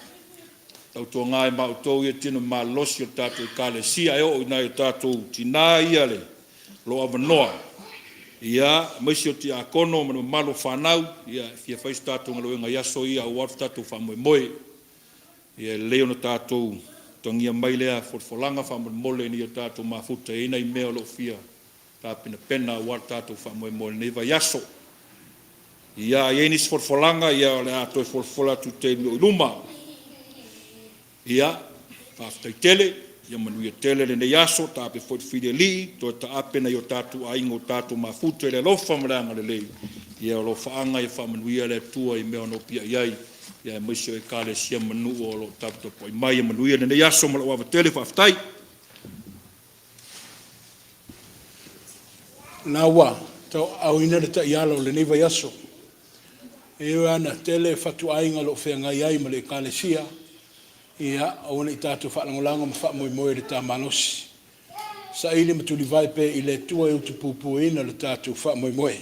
tautuana e ma outou ia tino malolosi o le tatou Ekalesia e oo i nai o tatou tina ia o lo o avanoa, aemaise o tiakono ma le mamalu o fanau e fia fai se tatou galuega i aso ia aua le tatou faamoemoe. Ia e lelei ona tatou utagia mai lea folafolaga faamolemole ina ia tatou mafuta, e i ai nai mea o lo o fia tapenapena aua le tatou faamoemoe i lenei vaiaso. Ia, a i ai nisi folafolaga, ia o le a toe folafola atu i le taimi o i luma. Ia, faafetai tele, ia manuia tele lenei aso, taape foi le fili a Alii, toe taape nai o tatou aiga ua tatou mafuta i le alofa ma le agalelei. Ia o alofaaga ia faamanuia le Atua i mea o nopiai ai, aemaise o Ekalesia ma nuu o lo o taputapuai mai. Ia manuia lenei aso ma lou ava tele. Faafetai. Lena ua tauaaoina le taiala o lenei vaiaso. E ui lava ina tele fatuaiga o lo o feagai ai ma le Ekalesia, ia aua ne i tatou faalagolago ma faamoemoe i le ta malosi. Saili ma tulivae pea i le Atua e utupupuina le tatou faamoemoe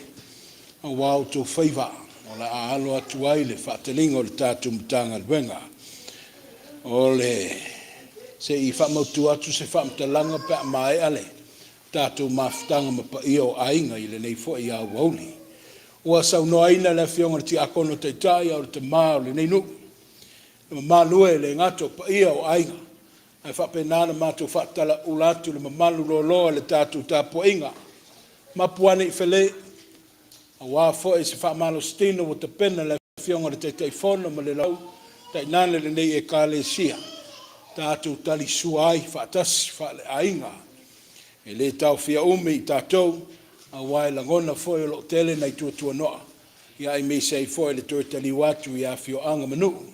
aua outou faiva o le a alo atu ai le faataliga o le tatou Matagaluega. O le se i faamautu atu se faamatalaga pe a maea le tatou mafutaga ma paia o aiga i lenei foi aoauli. Ua saunoaina le Afioga i le Tiakono Taitai a o le Tama o lenei nuu, le mamalu e, e le gata o paia o aiga, ae faapena ona matou faatalauula atu le mamalu loaloa i le tatou tapuaiga. Mapu ane i fale aua foi se faamalositino ua tapena e le Afioga i le Taitaifono ma le tainane lenei Ekalesia, tatou talisua ai faatasi faaleaiga. E le taofia umi i tatou, aua e lagona foi o lo o tele nai tuatuano'a, aemaise ai foi le toe taliu atu i afioaga ma nuu.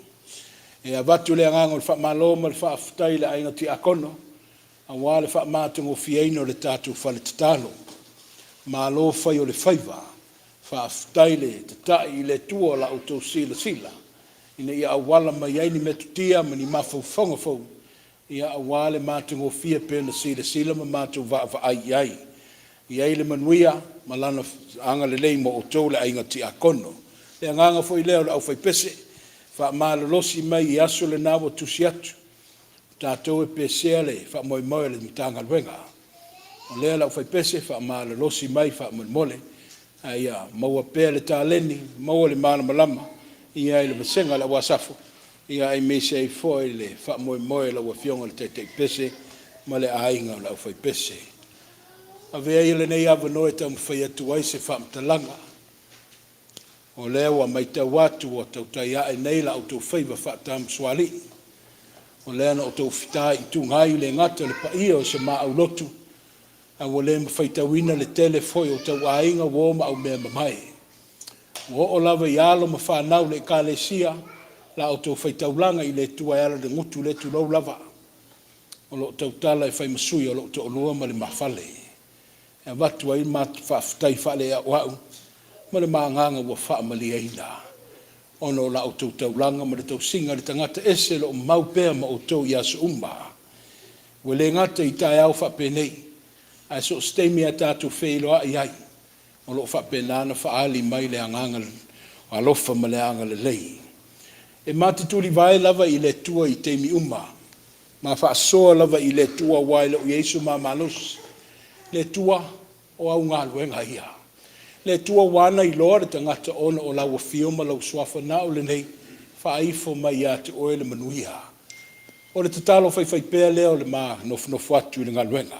E avatu le agaga o le faamalo ma le faafetai i le aiga tiakono aua le faamatagofieina o le tatou fale tatalo. Malo fai o le faiva, faafetai le tata'i i le Atua i la outou silasila ina ia auala mai ai ni metotia ma ni mafaufauga fou aua le matagofie pei ona silasila ma matou vaavaai i ai. I ai le manuia ma Lana agalelei mo outou le aiga tiakono. Le agaga foi lea o le aufaipese, faamalolosi mai i aso lena ua tusi atu, o tatou e pesea le faamoemoe o le Matagaluega. O lea le aufaipese, faamalolosi mai faamolemole, a ia maua pea le taleni, maua le malamalama i le vasega a le au Asafo, aemaise ai foi le faamoemoe o lau Afioga i le Taitaipese ma le aiga o le aufaipese. Avea ia lenei avanoa e taumafai atu ai se faamatalaga. O lea ua matau atu ua tautai a'e nei la outou faiva faatamasoalii, o lea na outou fitaituga ai, e le gata i le paia o si ma aulotu, ae ua le faitauina le tele foi o tauaiga, uo ma aumeamamae. Ua oo lava i alo ma fanau i le Ekalesia la outou faitaulaga i le Atua e ala i le gutu lea, tulou lava, o lo o tautala e fai ma sui o lou toalua ma le ma fale. E avatu ai le matou faafetai faaleauau ma le ma agaga ua faamalieina ona o la outou taulaga ma le tausiga i le tagata ese o lo o mau pea ma outou i aso uma. Ua le gata i taeao faapenei, ae so o se taimi lava e tatou feiloai ai, o lo o faapena ona faaali mai le agaga alofa ma le agalelei. E ma te tulivae lava i le Atua i taimi uma, ma faasoa lava i le Atua aua e le o i ai so ma malosi. Le Atua, o au galuega ia. Le Atua ua ana iloa le tagata ona o lau afio ma lou suafa na o lenei, faaifo mai ia te oe le manuia. O le tatalo faifaipea lea o le ma nofonofo atu i le galuega.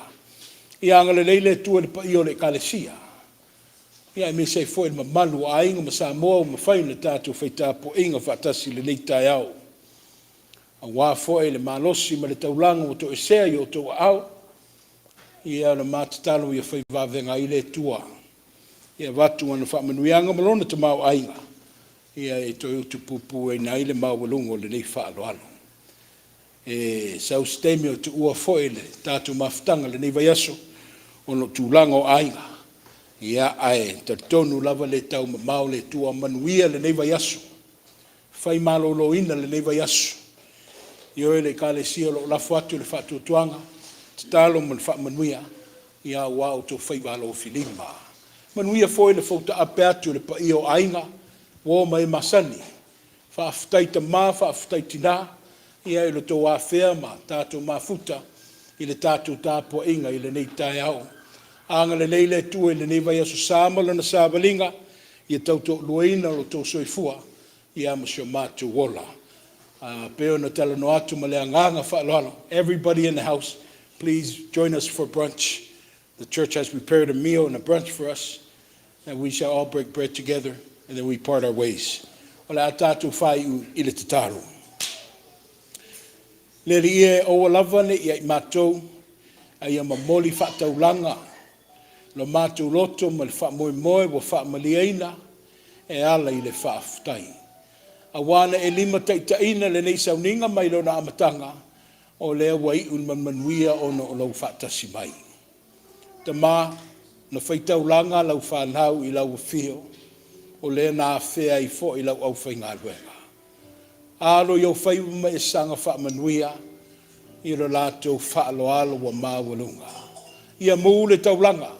Ia agalelei le Atua i le paia o le Ekalesia, ia aemaise ai foi le mamalu o aiga ma Samoa ua mafai ona tatou fai tapuaiga faatasi i lenei taeao, aua foi le malosi ma le taulaga ua toesea i o outou aao. Ia o le ma tatalo ia fai vavega ai le Atua e avatu ana faamanuiaga ma lona tamaoaiga e toe utupupuina ai le maualuga o lenei faaaloalo. E sau se taimi o tuua foi le tatou mafutaga i lenei vaiaso ona o tulaga o aiga, ae talitonu lava e le taumamao le Atua. Manuia lenei vaiaso, fai maloloina i lenei vaiaso. Ioe le Ekalesia o lo o lafo atu le faatuatuaga, tatalo ma le faamanuia aua outou faiva alofilima. Manuia foi le fautaape atu i le paia o aiga, uo ma e masani. Faafetai tama faafetai tina i lo outou afea ma tatou mafuta i le tatou tapuaiga i lenei taeao. Agalelei le Atua i lenei vaiaso sa ma lana savaliga, ia tautoaluaina lo outou soifua ma si o matou ola. E pei ona talanoa atu ma le agaga faaaloalo, everybody in the house, please join us for brunch. The church has prepared a meal and a brunch for us, and we shall all break bread together, and then we part our ways. O le a tatou faaiu i le tatalo. Le Alii e, aua lava ne i ia i matou, a ia momoli faataulaga lo matou loto ma le faamoemoe ua faamalieina e ala i le faafetai. Aua na e limataitaiina lenei sauniga mai lona amataga, o lea ua iu ma le manuia ona o lou faatasi mai. Tama, na faitaulaga lau fanau i lau afio, o lea na afea ai foi lau aufaigaluega. Alo i ou faiva ma e saga faamanuia i lo latou faaaloalo ua maualuga. Ia mu le taulaga,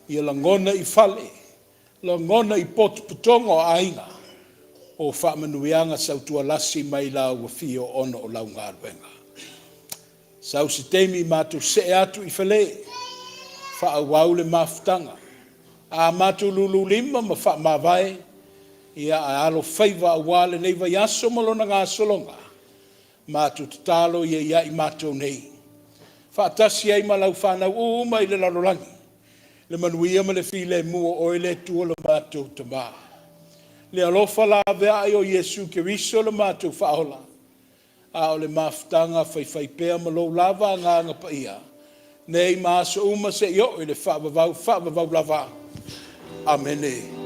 ia lagona i fale, lagona i potopotoga o aiga, o faamanuiaga sautualasi mai lau afio ona o lau galuega. Sau se taimi matou see atu i fale, faaauau le mafutaga. A matou lululima ma faamavae, ia ae alofaiva aua lenei vaiaso ma lona gasologa, matou tatalo ia ia i matou nei, faatasi ai ma lau fanau uma i le lalolagi, le manuia ma le filemu o oe le Atua lo matou Tama. Le alofa laveai o Iesu Keriso lo matou Faaola, a o le mafutaga faifaipea ma lou lava Agaga Paia, nei ma aso uma seia oo i le faavavau, faavavau lava. Amene.